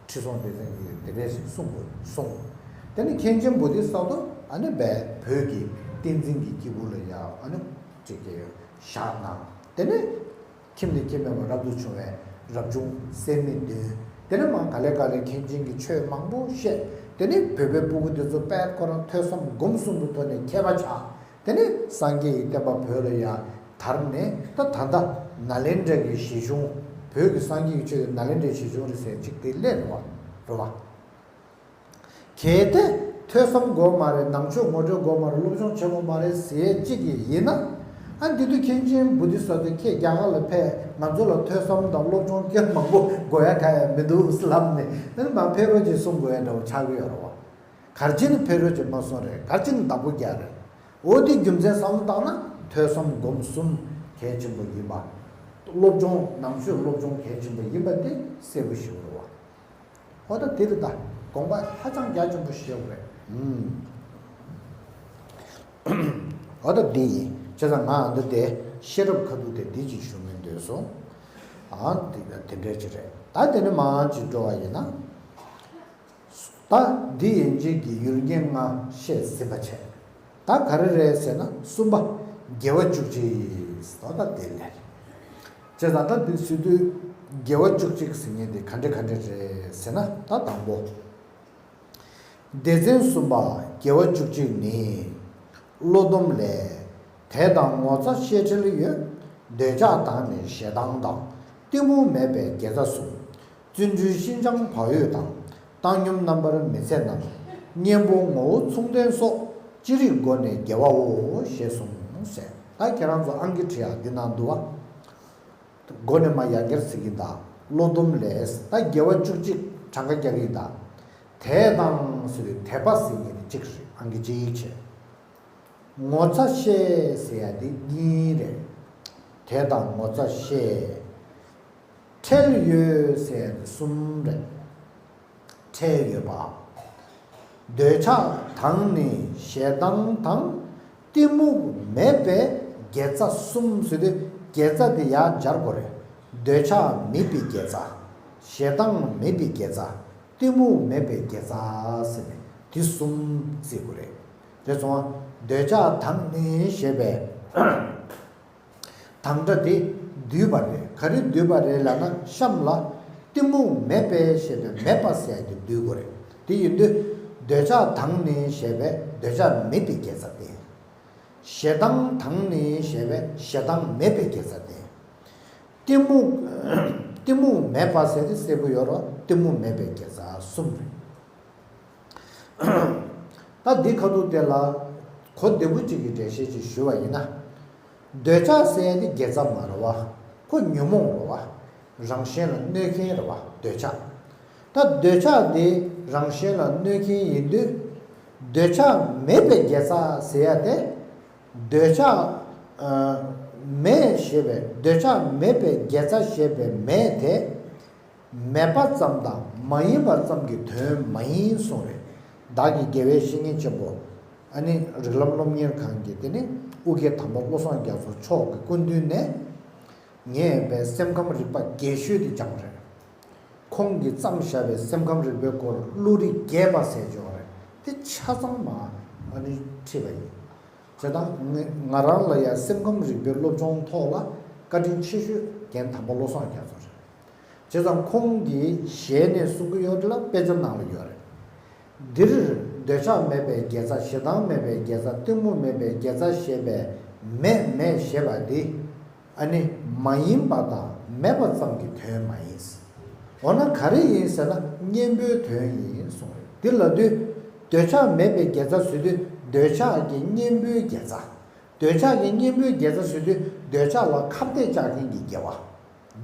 ཁྲི་སྲོང་ལྡེ་བཙན་གྱིས་དེ་འདྲས་ཞིག་གསུངས་དགོས་གསུངས། དེ་ནས་མཁན་ཆེན་བོ་དྷི་ས་ཏྭ་ཨ་ནི་བས་བོད་ཀྱི་བསྟན་འཛིན་གྱི་སྐྱེས་བུ་ལ་ཡང་ཨ་ནི་ཅིག་གི་བཞག་གནང་། དེ་ནས་ཁྱིམ་ནས་ཁྱིམ་མེད་པར་རབ་ཏུ་བྱུང་བའི་རབ་བྱུང་སད་མི་བདུན། དེ་ནས་མར་ག་ལེ་ག་ལེ་མཁན་ཆེན་གྱི་ཆོས་མང་པོ་བཤད། དེ་ནས་བོད་པའི་སྤུ་གུ་དེ་ཚོ་དཔལ་ཁོ་རང་ཐོས་བསམ་སྒོམ་གསུམ་གྱི་ཐོག་ནས་མཁས་པ་ཆགས། དེ་ནས་སངས་རྒྱས་ཀྱི་བསྟན་པ་བོད་ལ་ཡང་ དར་ནས་ད་ད་ལྟ་ནཱ་ལེནྡྲ་གི་བཞེད་གཞུང་བོད་ཀྱི་སངས་རྒྱས་ཀྱི་ཆོས་ཀྱི་ནཱ་ལེནྡྲའི་བཞེད་གཞུང་རེད་ཟེར་གཅིག་དེ་སླེབས་རེད་བ། རེད་བ། གལ་ཏེ་ཐོས་བསམ་དགོས་མ་རེད། ནང་ཆོས་ངོ་སྤྲོད་དགོས་མ་རེད། སློབ་སྦྱོང་བྱེད་དགོས་མ་རེད་ཟེར་གཅིག་གི་ཡིན་ན། ཨ་འདི་དུས་མཁན་ཆེན་བོ་དྷི་ས་ཏྭས་ཁྱེད་རྒྱ་གར་ལ་ཕེབས། ང་ཚོ་ལ་ཐོས་བསམ་དང་སློབ་སྦྱོང་སྐད་མང་པོ་དགོས་ཡ་ག་ཡ་མི་འདུག་ལབ་ནས། ཨ་ནི་མ་ཕེབས་རོགས་ཅེས་གསུང་དགོས་ཡ་འདྲ་བོ་ཆགས་ཀྱི་ཡོད་རེད་བ། ག་རེ་བྱས་ནས་ཕེབས་རོགས་ཅེས་མ་གསུང་རེད། ག་རེ་བྱས་ནས་བདག་པོ་རྒྱག་རེད། འོ་དེ་རྒྱུ་མཚན་བསམ་བློ་བཏང་ན་ཐོས་བསམ་སྒོམ་གསུམ་གལ་ཆེན་པོ་ཡིན་པ། སློབ་སྦྱོང་ནང་ཆོས་སློབ་སྦྱོང་གལ་ཆེན་པོ་ཡིན་པ་དེ་གསལ་པོ་ཞིག་རེད་བ། འོ་ད་དེ་རེད་ད། དགོངས་པ་ཧ་ཅང་རྒྱ་ཆེན་པོ་བཞེས་དགོས་རེད། ཨུམ། འོ་ད་འདི་ཡིན། བྱས་ཙང་ང་འདི་དེ་ཤེས་རབ་ཁ་ཐུག་དེ་འདི་ཅིག་ཞུ་མི་འདོད་སོང་། ཨ་དེ་དེ་འདྲ་ཅིག་རེད། ད་དེ་ནས་མར་ཅིག་འགྲོ་བ་ཡིན་ན། ད་འདི་ཡན་ཆད་ཀྱི་ཡུལ་ངོ་ལྔ་བཤད་ཟིན་པ་བྱས། ད་ག་རེ་རེད་ཟེར་ན། གསུམ་པ། དགེ་བ་བཅུ་གཅིག་ཟེར་བ་ད་དེ་ལས། བྱས་ཙང་ད་འདི་ཟེར་དུས་དགེ་བ་བཅུ་གཅིག་ཟེར་མཁན་དེ་ག་འདྲ་ག་འདྲ་རེད་ཟེར་ན། ད་དང་པོ། སྡེ་ཚན་གསུམ་པ་དགེ་བ་བཅུ་གཅིག་ནི། བློ་སྡོམ་ལས། དད་དང་ངོ་ཚ་ཤེས་ཁྲེལ་ཡོད། འདོད་ཆགས་དང་ནི་ཞེ་སྡང་དང་། གཏི་མུག་མེད་པའི་དགེ་རྩ་གསུམ། བརྩོན་འགྲུས་ཤིན་སྦྱངས་བག་ཡོད་དང་། བཏང་སྙོམས་རྣམ་པར་མི་འཚེ་རྣམས། གཉེན་པོ་ངོ་བོ་མཚུངས་ལྡན་སོགས། ཅི་རིགས་སྒོ་ནས་དགེ་བའོ། ཞེས་གསུངས་ཟེར། ད་ཁྱེད་རང་ཚོ་ཨང་ཀི་བྲིས་ཡག་འདི་ནང་འདུག་བ། སྒོ་ནས་མར་ཡར་རྒྱས་ཟེར་གྱི་ད། བློ་སྡོམ་ལས། ད་དགེ་བ་བཅུ་གཅིག་གྲངས་ཀ་རྒྱག་གི་ད། དད་དང་ཟེར་དུས་དད་པ་ཟེར་མཁན་དེ་གཅིག་རེད། ཨང་ཀི་གཅིག་བྱས། ངོ་ཚ་ཤེས་ཟེར་ཡ་དེ་གཉིས་རེད། དད་དང་ངོ་ཚ་ཤེས། ཁྲེལ་ཡོད་ཟེར་ཡ་དེ་གསུམ་རེད། ཁྲེལ་ཡོད་པ། འདོད་ཆགས་དང་ནི་ཞེ་སྡང་དང་། གཏི་མུག་མེད་པའི་དགེ་རྩ་གསུམ་ཟེར་དུས་དགེ་རྩ་དེ་ཡར་སྦྱར་དགོས་རེད། འདོད་ཆགས་མེད་པའི་དགེ་རྩ། ཞེ་སྡང་མེད་པའི་དགེ་རྩ། གཏི་མུག་མེད་པའི་དགེ་རྩ་ཟེར་ནས་དེ་གསུམ་བརྩི་དགོས་རེད། རེད་སོང་ང་། འདོད་ཆགས་དང་ནི་ཞེས་པའི་དང་སྒྲ་དེ་བསྡུས་པ་རེད། ག་རེ་བསྡུས་པ་རེད་ལབ་ན། གཤམ་ལ་གཏི་མུག་མེད་པའི་ཞེས་པའི་མེད་པ་ཟེར་ཡ་དེ་བསྡུས་དགོས་རེད། དེ་ཡིན་དུས་འདོད་ཆགས་དང་ནི་ཞེས་པའི་འདོད་ཆགས་མེད་པའི་དགེ་རྩ་དེ། ཞེ་སྡང་དང་ནི་ཞེས་པའི་ཞེ་སྡང་མེད་པའི་དགེ་རྩ་དེ། གཏི་མུག་གཏི་མུག་མེད་པ་ཟེར་དེ་གསལ་པོ་ཡོད་རེད་བ། གཏི་མུག་མེད་པའི་དགེ་རྩ་གསུམ་རེད། ད་འདི་ཁ་ཐུག་དེ་ལ་གོ་བདེ་པོ་གཅིག་གི་འགྲེལ་བཤད་ཅིག་ཞུ་བ་ཡིན་ན། འདོད་ཆགས་ཟེར་ཡ་དེ་དགེ་རྩ་མ་རེད་བ། ཁོ་ཉོན་མོངས་རེད་བ། རང་གཞན་ལ་གནོད་མཁན་རེད་བ། འདོད་ཆགས། ད་འདོད་ཆགས་དེ་རང་གཞན་ལ་གནོད་མཁན་ཡིན་དུས། འདོད་ཆགས་མེད་པའི་དགེ་རྩ་ཟེར་ཡ་དེ། འདོད་ཆགས་ཨ་མེད་ཞེས་པའི། འདོད་ཆགས་མེད་པའི་དགེ་རྩ་ཞེས་པའི་མེད་དེ། མེད་པ་ཙམ་དང་མ་ཡིན་པ་ཙམ་གྱི་དོན་མ་ཡིན་གསུངས་རེད། བདག་གི་དགེ་བའི་བཤེས་གཉེན་ཆེན་པོ། ཨ་ནི་རིགས་ལམ་སློབ་གཉེར་ཁང་གི་དེ་ནི་ཨོ་རྒྱན་དམ་པ་བློ་བཟང་རྒྱ་མཚོ་མཆོག་གི་སྐུ་མདུན་ནས། ངས་པའི་སེམས་ཁམས་རིག་པ་རྒྱས་ཤོས་དེ་སྦྱངས་རེད། ཁོང་གིས་བརྩམས་བཞག་པའི་སེམས་ཁམས་རིག་པའི་སྐོར་བློ་རིག་རྒྱས་པ་ཟེར་ཅིག་ཡོད་རེད། དེ་ཆ་ཚང་མ་ཨ་ནི་ཁྲིད་པ་ཡིན། བྱས་ཙང་ང་ང་རང་ལ་ཡང་སེམས་ཁམས་རིག་པའི་སློབ་སྦྱོང་ཐོག་ལ་བཀའ་དྲིན་ཆེ་ཤོས་རྒན་དམ་པ་བློ་བཟང་རྒྱ་མཚོ་རེད། བྱས་ཙང་ཁོང་གིས་ཞལ་ནས་གསུང་གི་ཡོད་རེད་ལ། དཔེ་ཆ་ནང་ལ་ཡོད་རེད། འདིར་འདོད་ཆགས་མེད་པའི་དགེ་རྩ། ཞེ་སྡང་མེད་པའི་དགེ་རྩ། གཏི་མུག་མེད་པའི་དགེ་རྩ་ཞེས་པའི་མེད་མེད་ཞེས་པ་འདི། ཨ་ནི་མ་ཡིན་པ་དང་མེད་པ་ཙམ་གྱི་དོན་མ་ཡིན། འོ་ན་ག་རེ་ཡིན་ཟེར་ན། གཉེན་པོའི་དོན་ཡིན་གསུངས་རེད། འདི་ལབ་དུས་འདོད་ཆགས་མེད་པའི་དགེ་རྩ་ཟེར་དུས་འདོད་ཆགས་ཀྱི་གཉེན་པོའི་དགེ་རྩ། འདོད་ཆགས་ཀྱི་གཉེན་པོའི་དགེ་རྩ་ཟེར་དུས་འདོད་ཆགས་ལ་ཁ་གཏད་བཅག་མཁན་གྱི་དགེ་བ།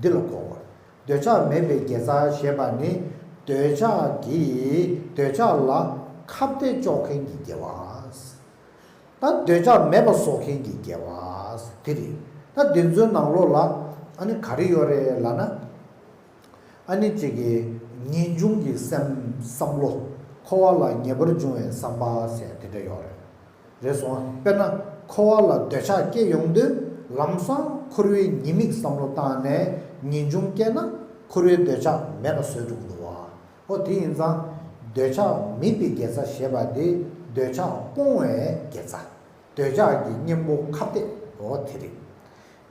འདི་ལ་གོ་དགོས། འདོད་ཆགས་མེད་པའི་དགེ་རྩ་ཞེས་པ་ནི་འདོད་ཆགས་ཀྱིས་འདོད་ཆགས་ལ་ཁ་གཏད་གཅོག་མཁན་གྱི་དགེ་བ། ད་འདོད་ཆགས་མེད་པ་བཟོ་མཁན་གྱི་དགེ་བ་དེ་རེད། ད་འདི་ཚོའི་ནང་ལོགས་ལ་ཨ་ནི་ག་རེ་ཡོད་རེད་ལབ་ན། ཨ་ནི་གཅིག་གིས་ངེས་འབྱུང་གི་སེམས་བསམ་བློ། འཁོར་བ་ལ་ངེས་པར་འབྱུང་བའི་བསམ་པ་ཟེར་དེ་འདྲ་ཡོད་རེད། རེད་སོང་ང་། དཔེར་ན་འཁོར་བ་ལ་འདོད་ཆགས་སྐྱེ་ཡོང་དུས་ལམ་སང་འཁོར་བའི་ཉེས་དམིགས་བསམ་བློ་བཏང་ནས་ངེས་འབྱུང་སྐྱེས་ན་འཁོར་བའི་འདོད་ཆགས་མེད་པ་བཟོས་འགྲོ་གི་འདུག་བ། ཨོ་དེ་ཡིན་ཙང་འདོད་ཆགས་མེད་པའི་དགེ་རྩ་ཞེས་པ་དེ་འདོད་ཆགས་སྤོང་བའི་དགེ་རྩ། འདོད་ཆགས་ཀྱི་གཉེན་པོ་ཁ་གཏད། ཨོ་དེ་རེད།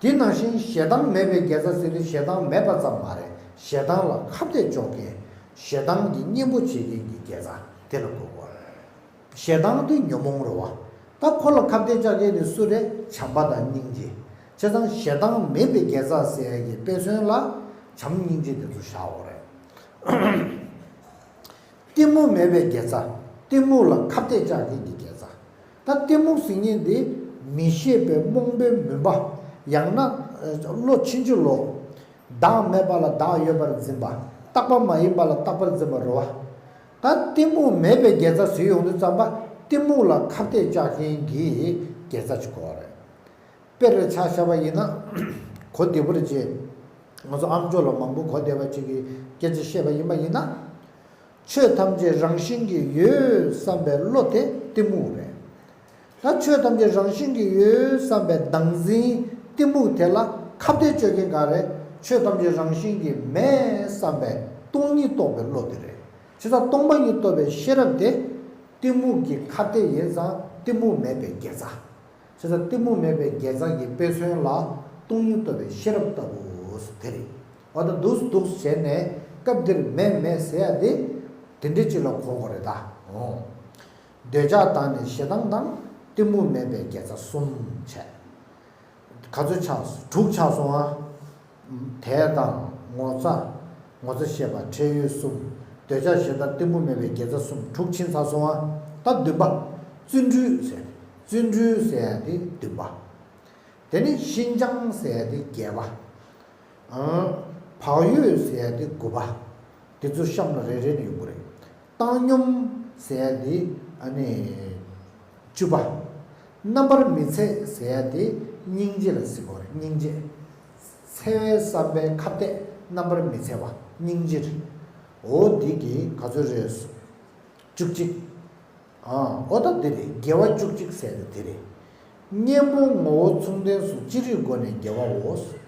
དེ་ནང་བཞིན་ཞེ་སྡང་མེད་པའི་དགེ་རྩ་ཟེར་དུས་ཞེ་སྡང་མེད་པ་ཙམ་མ་རེད། ཞེ་སྡང་ལ་ཁ་གཏད་གཅོག་མཁན། ཞེ་སྡང་གི་གཉེན་པོ་བྱེད་མཁན་གྱི་དགེ་རྩ་དེ་ལ་གོ་དགོས། ཞེ་སྡང་དེ་ཉོན་མོངས་རེད་བ། ད་ཁོ་ལ་ཁ་གཏད་གཅོག་མཁན་དེ་སུ་རེད། བྱམས་པ་དང་སྙིང་རྗེ། བྱས་ཙང་ཞེ་སྡང་མེད་པའི་དགེ་རྩ་ཟེར་ཡ་གི་དཔེ་མཚོན་ལ་བྱམས་སྙིང་རྗེ་དེ་ཚོ་བཞག་དགོས་རེད། གཏི་མུག་མེད་པའི་དགེ་རྩ། གཏི་མུག་ལ་ཁ་གཏད་བཅག་མཁན་གྱི་དགེ་རྩ། ད་གཏི་མུག་ཟེར་མཁན་འདི་མི་ཤེས་པའི་རྨོངས་པའི་མུན་པ། ཡང་ན་ཨ་བློ་ཕྱིན་ཅི་ལོག་བདག་མེད་པ་ལ་བདག་ཡོད་པར་འཛིན་པ། རྟག་པ་མ་ཡིན་པ་ལ་རྟག་པར་འཛིན་པ་རེད་བ། ད་གཏི་མུག་མེད་པའི་དགེ་རྩ་ཟེར་ཡོང་དུས་ཙམ་པ་གཏི་མུག་ལ་ཁ་གཏད་བཅག་མཁན་གྱི་དགེ་རྩ་ཅིག་དགོས་པ་རེད། དཔེར་ཆ་བཞག་པ་ཡིན་ན། གོ་བདེ་པོ་རེད་ཅེས། ང་ཚོ་ཨ་མཆོག་ལ་མང་པོ་གོ་བདེ་བ་ཅིག་གི་སྐད་ཆ་བཤད་པ་ཡིན་པ་ཡིན་ན། ཆོས་ཐམས་ཅད་རང་བཞིན་གྱིས་ཡོད་བསམ་པའི་བློ་དེ་གཏི་མུག་རེད། ད་ཆོས་ཐམས་ཅད་རང་བཞིན་གྱིས་ཡོད་བསམ་པའི་བདག་འཛིན་གཏི་མུག་དེ་ལ་ཁ་གཏད་གཅོག་མཁན་ག་རེ། ཆོས་ཐམས་ཅད་རང་བཞིན་གྱིས་མེད་བསམ་པའི་སྟོང་ཉིད་རྟོགས་པའི་བློ་དེ་རེད། བྱས་ཙང་སྟོང་པ་ཉིད་རྟོགས་པའི་ཤེས་རབ་དེ་གཏི་མུག་གི་ཁ་གཏད་ཡིན་ཙང་གཏི་མུག་མེད་པའི་དགེ་རྩ། བྱས་ཙང་གཏི་མུག་མེད་པའི་དགེ་རྩ་གི་དཔེ་མཚོན་ལ་སྟོང་ཉིད་རྟོགས་པའི་ཤེས་རབ་ལྟ་བུ་དེ་རེད། འོ་ད་འདུག་འདུག་བྱས་ནས་སྐབས་འདིར་མེད་མེད་ཟེར་ཡ་དེ་དེ་འདྲ་ཅིག་ལ་གོ་དགོས་རེད་ད། འོ། འདོད་ཆགས་དང་ནི་ཞེ་སྡང་དང་། གཏི་མུག་མེད་པའི་དགེ་རྩ་གསུམ་བྱས། ག་ཚོད་ཆགས། དྲུག་ཆགས་སོང་ཨ། དད་དང་ངོ་ཚ། ངོ་ཚ་ཤེས་པ། ཁྲེལ་ཡོད་གསུམ། འདོད་ཆགས་ཞེ་སྡང་གཏི་མུག་མེད་པའི་དགེ་རྩ་གསུམ། དྲུག་ཕྱིན་ཚར་སོང་ཨ། ད་བདུན་པ། བརྩོན་འགྲུས་ཟེར། བརྩོན་འགྲུས་ཟེར་ཡ་དེ་བདུན་པ། དེ་ནས་ཤིན་སྦྱངས་ཟེར་ཡ་དེ་བརྒྱད་པ། ཨང་། བག་ཡོད་ཟེར་ཡ་དེ་དགུ་པ། དེ་ཚོ་གཤམ་ལ་རེ་རེ་ནས་ཡོང་གི་རེད། བཏང་སྙོམས་ཟེར་ཡ་དེ་ཨ་ནི་བཅུ་པ། རྣམ་པར་མི་འཚེ་ཟེར་ཡ་དེ་སྙིང་རྗེ་ལ་ཟེར་གྱི་ཡོད་རེད། སྙིང་རྗེ། འཚེ་བའི་བསམ་པའི་ཁ་གཏད། རྣམ་པར་མི་འཚེ་བ། སྙིང་རྗེ་རེད། འོ་འདི་གི་ག་ཚོད་རེད། བཅུ་གཅིག། ཨ། འོ་ད་འདི་རེད། དགེ་བ་བཅུ་གཅིག་ཟེར་ཏེ་འདི་རེད། གཉེན་པོ་ངོ་བོ་མཚུངས་ལྡན་སོགས། ཅི་རིགས་སྒོ་ནས་དགེ་བའོ།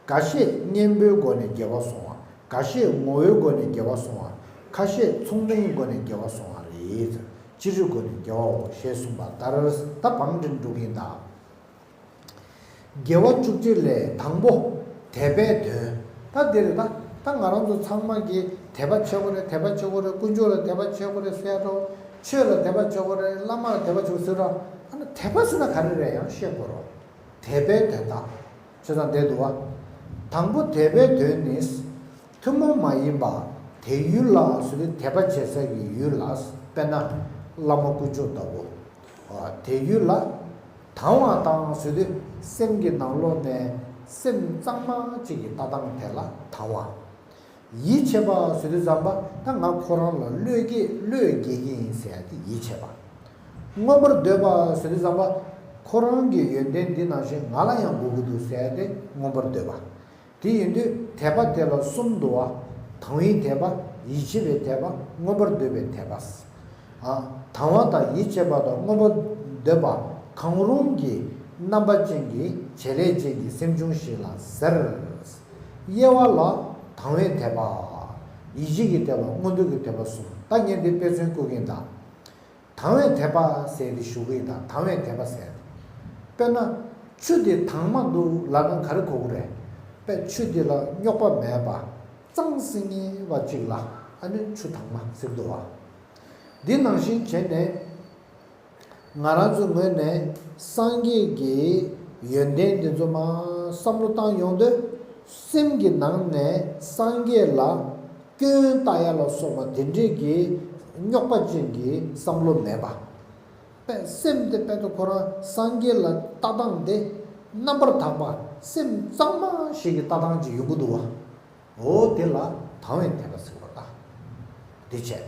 འགའ་ཤས་གཉེན་པོའི་སྒོ་ནས་དགེ་བ་སོང་བ། འགའ་ཤས་ངོ་བོའི་སྒོ་ནས་དགེ་བ་སོང་བ། ཁ་ཤས་མཚུངས་ལྡན་སྒོ་ནས་དགེ་བ་སོང་བ་རེད། ཅི་རིགས་སྒོ་ནས་དགེ་བའོ་ཞེས་གསུངས་པ་ལྟར། ད་བང་སྒྲིག་འགྲོ་གི་ཡིན་ད། དགེ་བ་བཅུ་གཅིག་ལས་དང་པོ། དད་པའི་དོན། ད་འདི་རེད་ད། ད་ང་རང་ཚོ་ཚང་མ་གིས་དད་པ་བྱེད་དགོས་རེད། དད་པ་བྱེད་དགོས་རེད། དཀོན་མཆོག་ལ་དད་པ་བྱེད་དགོས་རེད་ཟེར་ཡ་འགྲོ། ཆོས་ལ་དད་པ་བྱེད་དགོས་རེད། བླ་མ་ལ་དད་པ་བྱེད་དགོས་ཟེར་ར། ཨ་ནི་དད་པ་ཟེར་ན་ག་རེ་རེད་ཡང་ཤེས་དགོས་རོགས། དད་པའི་དོན་དག་བྱས་ཙང་བསྡད་འདུག་བ། དང་པོ་དད་པའི་དོན་ནི། ཐུན་མོང་མ་ཡིན་པ། དད་ཡུལ་ལ་ཟེར་དུས་དད་པ་བྱེད་ས་ཀྱི་ཡུལ་ལ། དཔེར་ན། བླ་མ་དཀོན་མཆོག་ལྟ་བུ། དད་ཡུལ་ལ། དང་བ་དང་ཟེར་དུས་སེམས་ཀྱི་ནང་ལོགས་ནས་སེམས་གཙང་མ་གཅིག་གི་ལྟ་སྟངས་དེ་ལ་དང་བ། ཡིད་ཆེས་པ་ཟེར་དུས་ཙམ་པ་ད་ང་ཁོ་རང་ལ་བློས་དགེ་བློས་དགེ་གི་ཡིན་ཟེར་ཡ་དེ་ཡིད་ཆེས་པ། མངོན་པར་འདོད་པ་ཟེར་དུས་ཙམ་པ་ཁོ་རང་གི་ཡོན་ཏན་འདི་ནང་བཞིན་ང་ལ་ཡང་དགོས་ཀྱི་འདུག་ཟེར་ཡ་དེ་མངོན་པར་འདོད་པ། དེ་ཡིན་དུས་དད་པ་དེ་ལ་གསུམ་འདུ་བ། དང་བའི་དད་པ། ཡིད་ཆེས་པའི་དད་པ། མངོན་པར་འདོད་པའི་དད་པ། ཨ། དང་བ་དང་ཡིད་ཆེས་པ་དང་མངོན་པར་འདོད་པ་གང་རུང་གི་རྣམ་པ་ཅན་གྱི་བྱེད་ལས་ཅན་གྱི་སེམས་བྱུང་ཞིག་ལ་ཟེར། དབྱེ་བ་ལ་དང་བའི་དད་པ། ཡིད་ཆེས་ཀྱི་དད་པ། མངོན་འདོད་ཀྱི་དད་པ་གསུམ། ད་ངས་འདི་དཔེ་མཚོན་བཀོད་ཀྱིན་གདའ། དང་བའི་དད་པ་ཟེར་ཏེ་ཞུ་གི་ཡིན་ད། དང་བའི་དད་པ་ཟེར་ཏེ། དཔེར་ན། ཆུ་དེ་དྭངས་མ་འདུག་ལབ་ན་ག་རེ་གོ་གི་རེད། དཔེ་ཆུ་དེ་ལ་རྙོག་པ་མེད་པ། གཙང་སིང་ངེ་བ་ཅིག་ལ་ཨ་ནི་ཆུ་དྭངས་མ་ཟེར་འདུག་བ། འདི་ནང་བཞིན་བྱས་ནས། ང་རང་ཚོའི་ངོས་ནས་སངས་རྒྱས་ཀྱི་ཡོན་ཏན་འདི་ཚོ་མར་བསམ་བློ་བཏང་ཡོང་དུས། སེམས་ཀྱི་ནང་ནས་སངས་རྒྱས་ལ། སྐྱོན་བལྟ་ཡ་ལ་སོགས་པ་དེ་འདྲས་ཀྱི་རྙོག་པ་ཅན་གྱི་བསམ་བློ་མེད་པ། པས་སེམས་དེ་དཔེ་ད་ཁོ་རང་སངས་རྒྱས་ལ་ལྟ་སྟངས་དེ་རྣམ་པར་དག་པ་སེམས་གཙང་མ་ཞིག་གི་ལྟ་སྟངས་ཅིག་ཡོང་གི་འདུག་བ། འོ་དེ་ལ་དང་བའི་དད་པ་ཟེར་བ་ད། དེ་བྱས།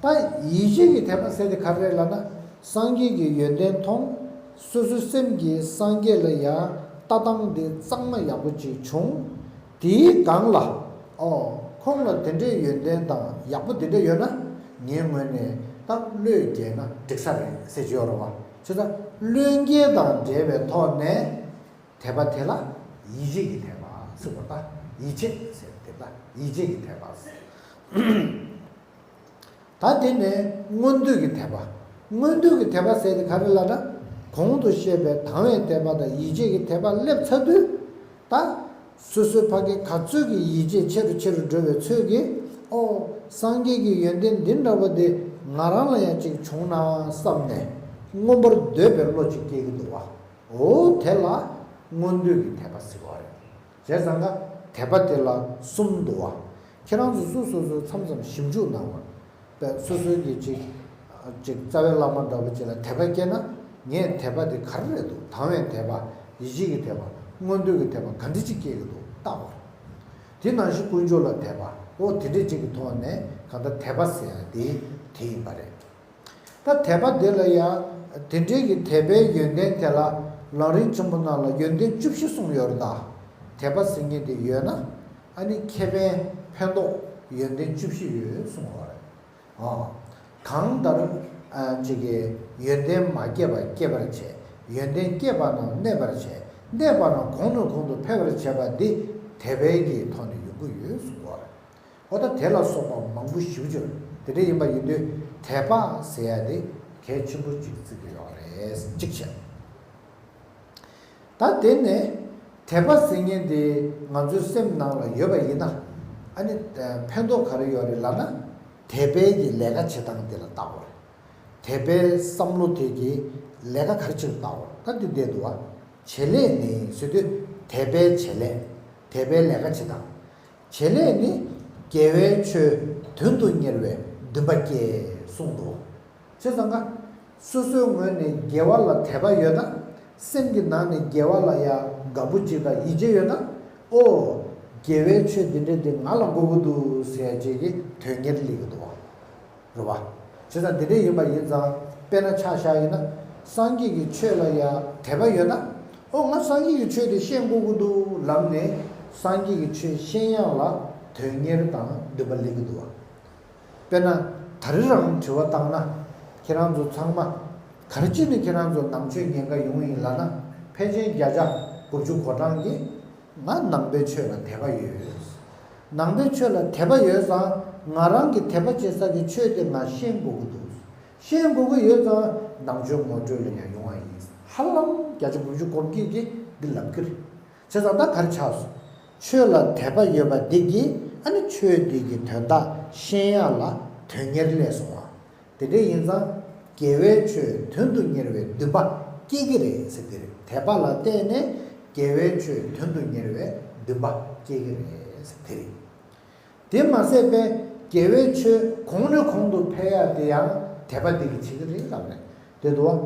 ད་ཡིད་ཆེས་ཀྱི་དད་པ་ཟེར་དེ་ག་རེ་རེད་ལབ་ན། སངས་རྒྱས་ཀྱི་ཡོན་ཏན་མཐོང་། སོ་སོའི་སེམས་ཀྱིས་སངས་རྒྱས་ལ་ཡང་ལྟ་སྟངས་དེ་གཙང་མ་ཡག་པོ་ཅིག་བྱུང་། དེའི་སྒང་ལ། ཨོ། ཁོང་ལ་དེ་འདྲའི་ཡོན་ཏན་དང་ཡག་པོ་དེ་འདྲ་ཡོད་ན། ངའི་ངོས་ནས་ད་བློས་འགེལ་ན་འགྲིག་ས་རེད་ཟེར་གྱི་ཡོད་རེད་བ། བྱས་ཙང་བློས་འགེལ་དང་འབྲེལ་བའི་ཐོག་ནས། དད་པ་དེ་ལ་ཡིད་ཆེས་ཀྱི་དད་པ་ཟེར་བ་ད། ཡིད་ཆེས་ཟེར་དེ་ལ་ཡིད་ཆེས་ཀྱི་དད་པ་ཟེར། ད་དེ་ནས་མངོན་འདོད་ཀྱི་དད་པ། མངོན་འདོད་ཀྱི་དད་པ་ཟེར་དེ་ག་རེ་ལབ་ན། གོང་དུ་བཤད་པའི་དང་བའི་དད་པ་དང་ཡིད་ཆེས་ཀྱི་དད་པ་སླེབས་ཚར་དུས། ད་སོ་སོའི་ཕ་གི་ག་ཚོད་ཀྱི་ཡིད་ཆེས་ཆེ་རུ་ཆེ་རུ་འགྲོ་བའི་ཚོད་ཀྱིས། ཨོ། སངས་རྒྱས་ཀྱི་ཡོན་ཏན་འདི་འདྲ་བ་དེ་ང་རང་ལ་ཡང་ཅིག་བྱུང་ན་བསམ་ནས་མངོན་པར་འདོད་པའི་བློ་ཅིག་སྐྱེ་གི་འདུག་བ། འོ་དེ་ལ་ མངོན་འདོད་ཀྱི་དད་པ་ཟེར་བ་རེད། བྱས་ཙང་ཀ་དད་པ་དེ་ལ་གསུམ་འདུག་བ། ཁྱེད་རང་ཚོ་སོ་སོ་སོ་མཚམས་མཚམས་ཞིབ་འཇུག་གནང་བ། དཔེ་སོ་སོའི་གི་ཅིག་ཅིག་རྩ་བའི་བླ་མ་འདྲ་བོ་ཅིག་ལ་དད་པ་སྐྱེས་ན། ངས་དད་པ་དེ་ག་རེ་རེད་འདུག་དང་བའི་དད་པ། ཡིད་ཆེས་ཀྱི་དད་པ། མངོན་འདོད་ཀྱི་དད་པ་ག་འདྲ་ཅིག་སྐྱེ་གི་འདུག་བལྟ་བ། དེ་ནང་བཞིན་དཀོན་མཆོག་ལ་དད་པ། འོ་དེ་འདྲ་ཅིག་གི་ཐོག་ནས་གང་ལྟར་དད་པ་ཟེར་ཡ་དེ་དེ་ཡིན་པ་རེད། ད་དད་པ་དེ་ལ་ཡང་དེ་འདྲའི་གི་དད་པའི་ཡོན་ཏན་དེ་ལ་ལམ་རིམ་ཆེན་པོ་ནང་ལ་ཡོན་ཏན་བཅུ་བཞི་གསུངས་ཡོད་རེད་ད། དད་པ་ཟེར་མཁན་དེ་ཡོད་ན་ཨ་ནི་ཁེ་ཕན་ཕན་ཐོགས་ཡོན་ཏན་བཅུ་བཞི་ཡོད་གསུངས་པ་རེད། ཨ། གང་ལྟར་ཨ་ཅིག་གི་ཡོན་ཏན་མ་སྐྱེས་པ་སྐྱེད་པར་བྱེད། ཡོན་ཏན་སྐྱེས་པ་རྣམས་གནས་པར་བྱེད། གནས་པ་རྣམས་གོང་ནས་གོང་དུ་འཕེལ་བར་བྱེད་པ་འདི་དད་པའི་གི་ཐོག་ནས་ཡོང་གི་ཡོད་གསུངས་པ་རེད། འོ་ད་དེ་ལ་སོགས་པ་མང་པོ་ཞེ་པོ་ཅིག་ཡོད། དེ་འདྲ་ཡིན་པ་ཡིན་དུས་དད་པ་ཟེར་ཡ་དེ་གལ་ཆེན་པོ་ཅིག་བརྩི་གི་ཡོད་རེད། གཅིག་བྱས། ད་དེ་ནས་དད་པ་ཟེར་མཁན་དེ་ང་ཚོའི་སེམས་ནང་ལ་ཡོད་པ་ཡིན་ན། ཨ་ནི་ཕན་ཐོགས་ག་རེ་ཡོད་རེད་ལབ་ན། དད་པའི་གི་ལས་ཀ་བྱེད་སྟངས་དེ་ལ་བལྟ་དགོས་རེད། དད་པའི་བསམ་བློ་དེ་གི་ལས་ཀ་ག་རེ་བྱེད་ལ་བལྟ་དགོས་རེད། ད་འདི་བསྡད་འདུག་བ། བྱེད་ལས་ནི་ཟེར་དུས་དད་པའི་བྱེད་ལས། དད་པའི་ལས་ཀ་བྱེད་སྟངས། བྱེད་ལས་ནི། དགེ་བའི་ཆོས་དོན་དུ་གཉེར་བའི་འདུན་པ་སྐྱེ་གསུངས་འདུག་བྱས་ཙང་ཀ། སོ་སོའི་ངོས་ནས་དགེ་བ་ལ་དད་པ་ཡོད་ན། སེམས་ཀྱི་ནང་ནས་དགེ་བ་ལ་ཡ་དགའ་པོ་ཅིག་དང་ཡིད་ཆེས་ཡོད་ན། ཨོ། དགེ་བའི་ཆོས་འདི་འདྲ་འདི་ང་ལ་དགོས་ཀྱི་འདུག་ཟེར་ཡ་ཅིག་གི་དོན་གཉེར་སླེབས་ཀྱི་འདུག་བ། རེད་བ། བྱས་ཙང་འདི་འདྲ་ཡིན་པ་ཡིན་ཙང་དཔེར་ན་ཆ་བཞག་ཡིན་ན། སངས་རྒྱས་ཀྱི་ཆོས་ལ་ཡང་དད་པ་ཡོད་ན། ཨོ་ང་སངས་རྒྱས་ཀྱི་ཆོས་དེ་ཤེས་དགོས་ཀྱི་འདུག་ལབ་ནས་སངས་རྒྱས་ཀྱི་ཆོས་ཤེས་ཡག་ལ་དོན་གཉེར་དང་འདུན་པ་སླེབས་ཀྱི་འདུག་བ། དཔེར་ན་ད་རེས་རང་དྲི་བ་བཏང་ན། ཁྱེད་རང་ཚོ་ཚང་མ་ག་རེ་བྱས་ནས་ཁྱེད་རང་ཚོ་ནང་ཆོས་ཉན་ག་ཡོང་ཡིན་ལབ་ན། ཕལ་ཆེར་བརྒྱ་ཆ་དགུ་བཅུ་གོ་གྲངས་ཀྱིས། ང་ནང་པའི་ཆོས་ལ་དད་པ་ཡོད། ནང་པའི་ཆོས་ལ་དད་པ་ཡོད་ཙང་ང་རང་གི་དད་པ་བྱེད་ས་གི་ཆོས་དེ་ང་ཤེས་དགོས་ཀྱི་འདུག་ཤེས་དགོས་ཀྱི་ཡོད་ཙང་ནང་ཆོས་ངོ་སྤྲོད་ལ་ཡང་ཡོང་བ་ཡིན། ཧ་ལམ་བརྒྱ་ཆ་དགུ་བཅུ་གོ་གཅིག་གིས་འདི་ལབ་ཀྱི་རེད། བྱས་ཙང་ད་ག་རེ་ཆགས་སོང་། ཆོས་ལ་དད་པ་ཡོད་པ་འདི་གིས་ཨ་ནི་ཆོས་འདི་གི་དོན་དག་ཤེས་ཡག་ལ་དོན་གཉེར་སླེབས་སོང་བ། དེ་འདྲ་ཡིན་ཙང་དགེ་བའི་ཆོས་དོན་དུ་གཉེར་བའི་འདུན་པ་སྐྱེ་གི་རེད་ཟེར་གི་རེད། དད་པ་ལ་བརྟེན་ནས་དགེ་བའི་ཆོས་དོན་དུ་གཉེར་བའི་འདུན་པ་སྐྱེ་གི་རེད་ཟེར་དེ་རེད། དེ་མ་ཟད་པའི་དགེ་བའི་ཆོས་གོང་ནས་གོང་དུ་འཕེལ་ཡ་དེ་ཡང་དད་པ་འདི་གིས་བྱེད་ཀྱི་རེད་ལབ་རེད། དེ་འདུག་བ།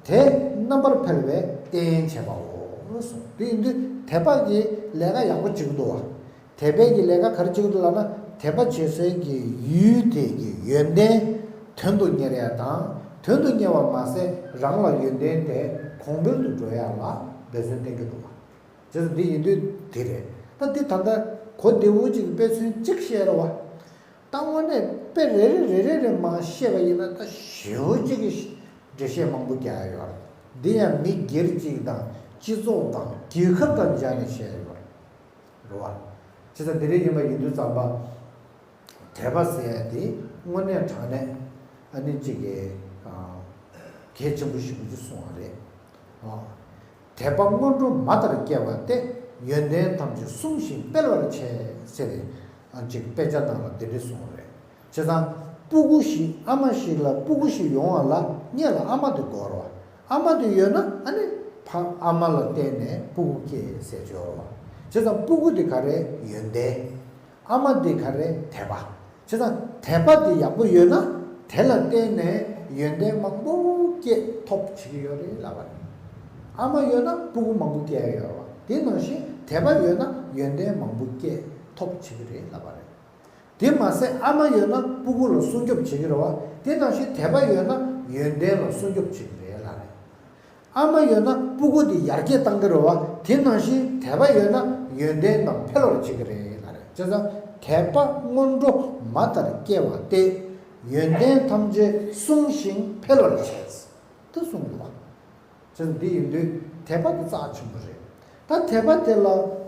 དེ་རྣམ་པར་འཕེལ་བའི་རྟེན་བྱེད་པའོ་གསུངས། དེ་ཡིན་དུས་དད་པ་གི་ལས་ཀ་ཡག་པོ་བྱེད་ཀྱི་འདུག་བ། དད་པའི་གི་ལས་ཀ་ག་རེ་བྱེད་ཀྱི་འདུག་ལབ་ན། དད་པ་བྱེད་སའི་གི་ཡུལ་དེ་གི་ཡོན་ཏན་དོན་དུ་གཉེར་ཡ་དང་། དོན་དུ་གཉེར་བ་མ་ཟད་རང་ལ་ཡོན་ཏན་དེ་གོང་འཕེལ་དུ་འགྲོ་ཡ་ལ་འབད་བརྩོན་བསྟེན་གྱི་འདུག་བ། བྱས་ཙང་འདི་ཡིན་དུས་དེ་རེད། ད་འདི་ད་ལྟ་གོ་བདེ་བོ་ཅིག་དཔེ་མཚོན་གཅིག་བཤད་རོགས་བ། ད་དངོས་གནས་དཔེ་རེ་རེ་རེ་རེ་རེ་མར་བཤད་པ་ཡིན་ན་ད་ཞེ་པོ་ཅིག་གི་འགྲེལ་བཤད་མང་པོ་རྒྱག་ཡ་ཡོད་རེད། འདི་ཡང་མི་སྒེར་གཅིག་དང་སྤྱི་ཚོགས་དང་རྒྱལ་ཁབ་དང་སྦྱར་ནས་བཤད་ཡ་ཡོད་རེད། རེད་བ། བྱས་ཙང་འདི་རེ་ཡིན་པ་ཡིན་དུས་ཙམ་པ། དད་པ་ཟེར་ཡ་དེ་དངོས་གནས་དྲང་གནས་ཨ་ནི་གཅིག་གི་ཨ་གལ་ཆེན་པོ་ཞེ་པོ་ཅིག་གསུངས་པ་རེད། ཨ། དད་པ་སྔོན་འགྲོ་མ་ལྟར་སྐྱེ་བ་སྟེ། ཡོན་ཏན་ཐམས་ཅད་སྲུང་ཞིང་སྤེལ་བར་བྱེད་ཟེར་ཏེ་ཨ་གཅིག་དཔེ་ཆ་ནང་ལ་འདི་འདྲ་གསུངས་པ་རེད། བྱས་ཙང་སྤུ་གུ་ཞིག་ཨ་མ་ཞིག་ལ་སྤུ་གུ་ཞིག་ཡོང་བ་ལ་སྔོན་ལ་ཨ་མ་དེ་དགོས་རེད་བ། ཨ་མ་དེ་ཡོད་ན་ཨ་ནི་ཕ་ཨ་མ་ལ་བརྟེན་ནས་སྤུ་གུ་སྐྱེ་ཟེར་གྱི་ཡོད་རེད་བ། བྱས་ཙང་སྤུ་གུ་དེ་ག་རེ་ཡོན་ཏན། ཨ་མ་འདི་ག་རེ་དད་པ། བྱས་ཙང་དད་པ་འདི་ཡག་པོ་ཡོད་ན་དེ་ལ་བརྟེན་ནས་ཡོན་ཏན་མང་པོ་སྐྱེ་ཐོབ་བྱེད་ཀྱི་ཡོད་རེད་ལབ་པ་རེད། ཨ་མ་ཡོད་ན་སྤུ་གུ་མང་པོ་སྐྱེ་ཡ་ཡོད་རེད་བ། དེ་ནང་བཞིན་དད་པ་ཡོད་ན་ཡོན་ཏན་མང་པོ་སྐྱེ་ཐོབ་བྱེད་ཀྱི་རེད་ལབ་པ་རེད། དེ་མ་ཟད་ཨ་མ་ཡོད་ན་སྤུ་གུ་ལ་སྲུང་སྐྱོབ་བྱེད་ཀྱི་རེད་བ། དེ་ནང་བཞིན་དད་པ་ཡོད་ན་ཡོན་ཏན་ལ་སྲུང་སྐྱོབ་བྱེད་ཀྱི་རེད་ལབ་རེད། ཨ་མ་ཡོད་ན་སྤུ་གུ་དེ་ཡར་རྒྱས་གཏང་གི་རེད་བ། དེ་ནང་བཞིན་དད་པ་ཡོད་ན་ཡོན་ཏན་རྣམས་འཕེལ་བར་བྱེད་ཀྱི་རེད་ལབ་རེད། བྱས་ཙང་དད་པ་སྔོན་འགྲོ་མ་ལྟར་སྐྱེ་བ་སྟེ། ཡོན་ཏན་ཐམས་ཅད་སྲུང་ཞིང་འཕེལ་བར་བྱེད། དེ་གསུངས་འདུག་བ། བྱས་ཙང་འདི་ཡིན་དུས་དད་པ་དེ་རྩ་ཆེན་པོ་རེད། ད་དད་པ་དེ་ལ་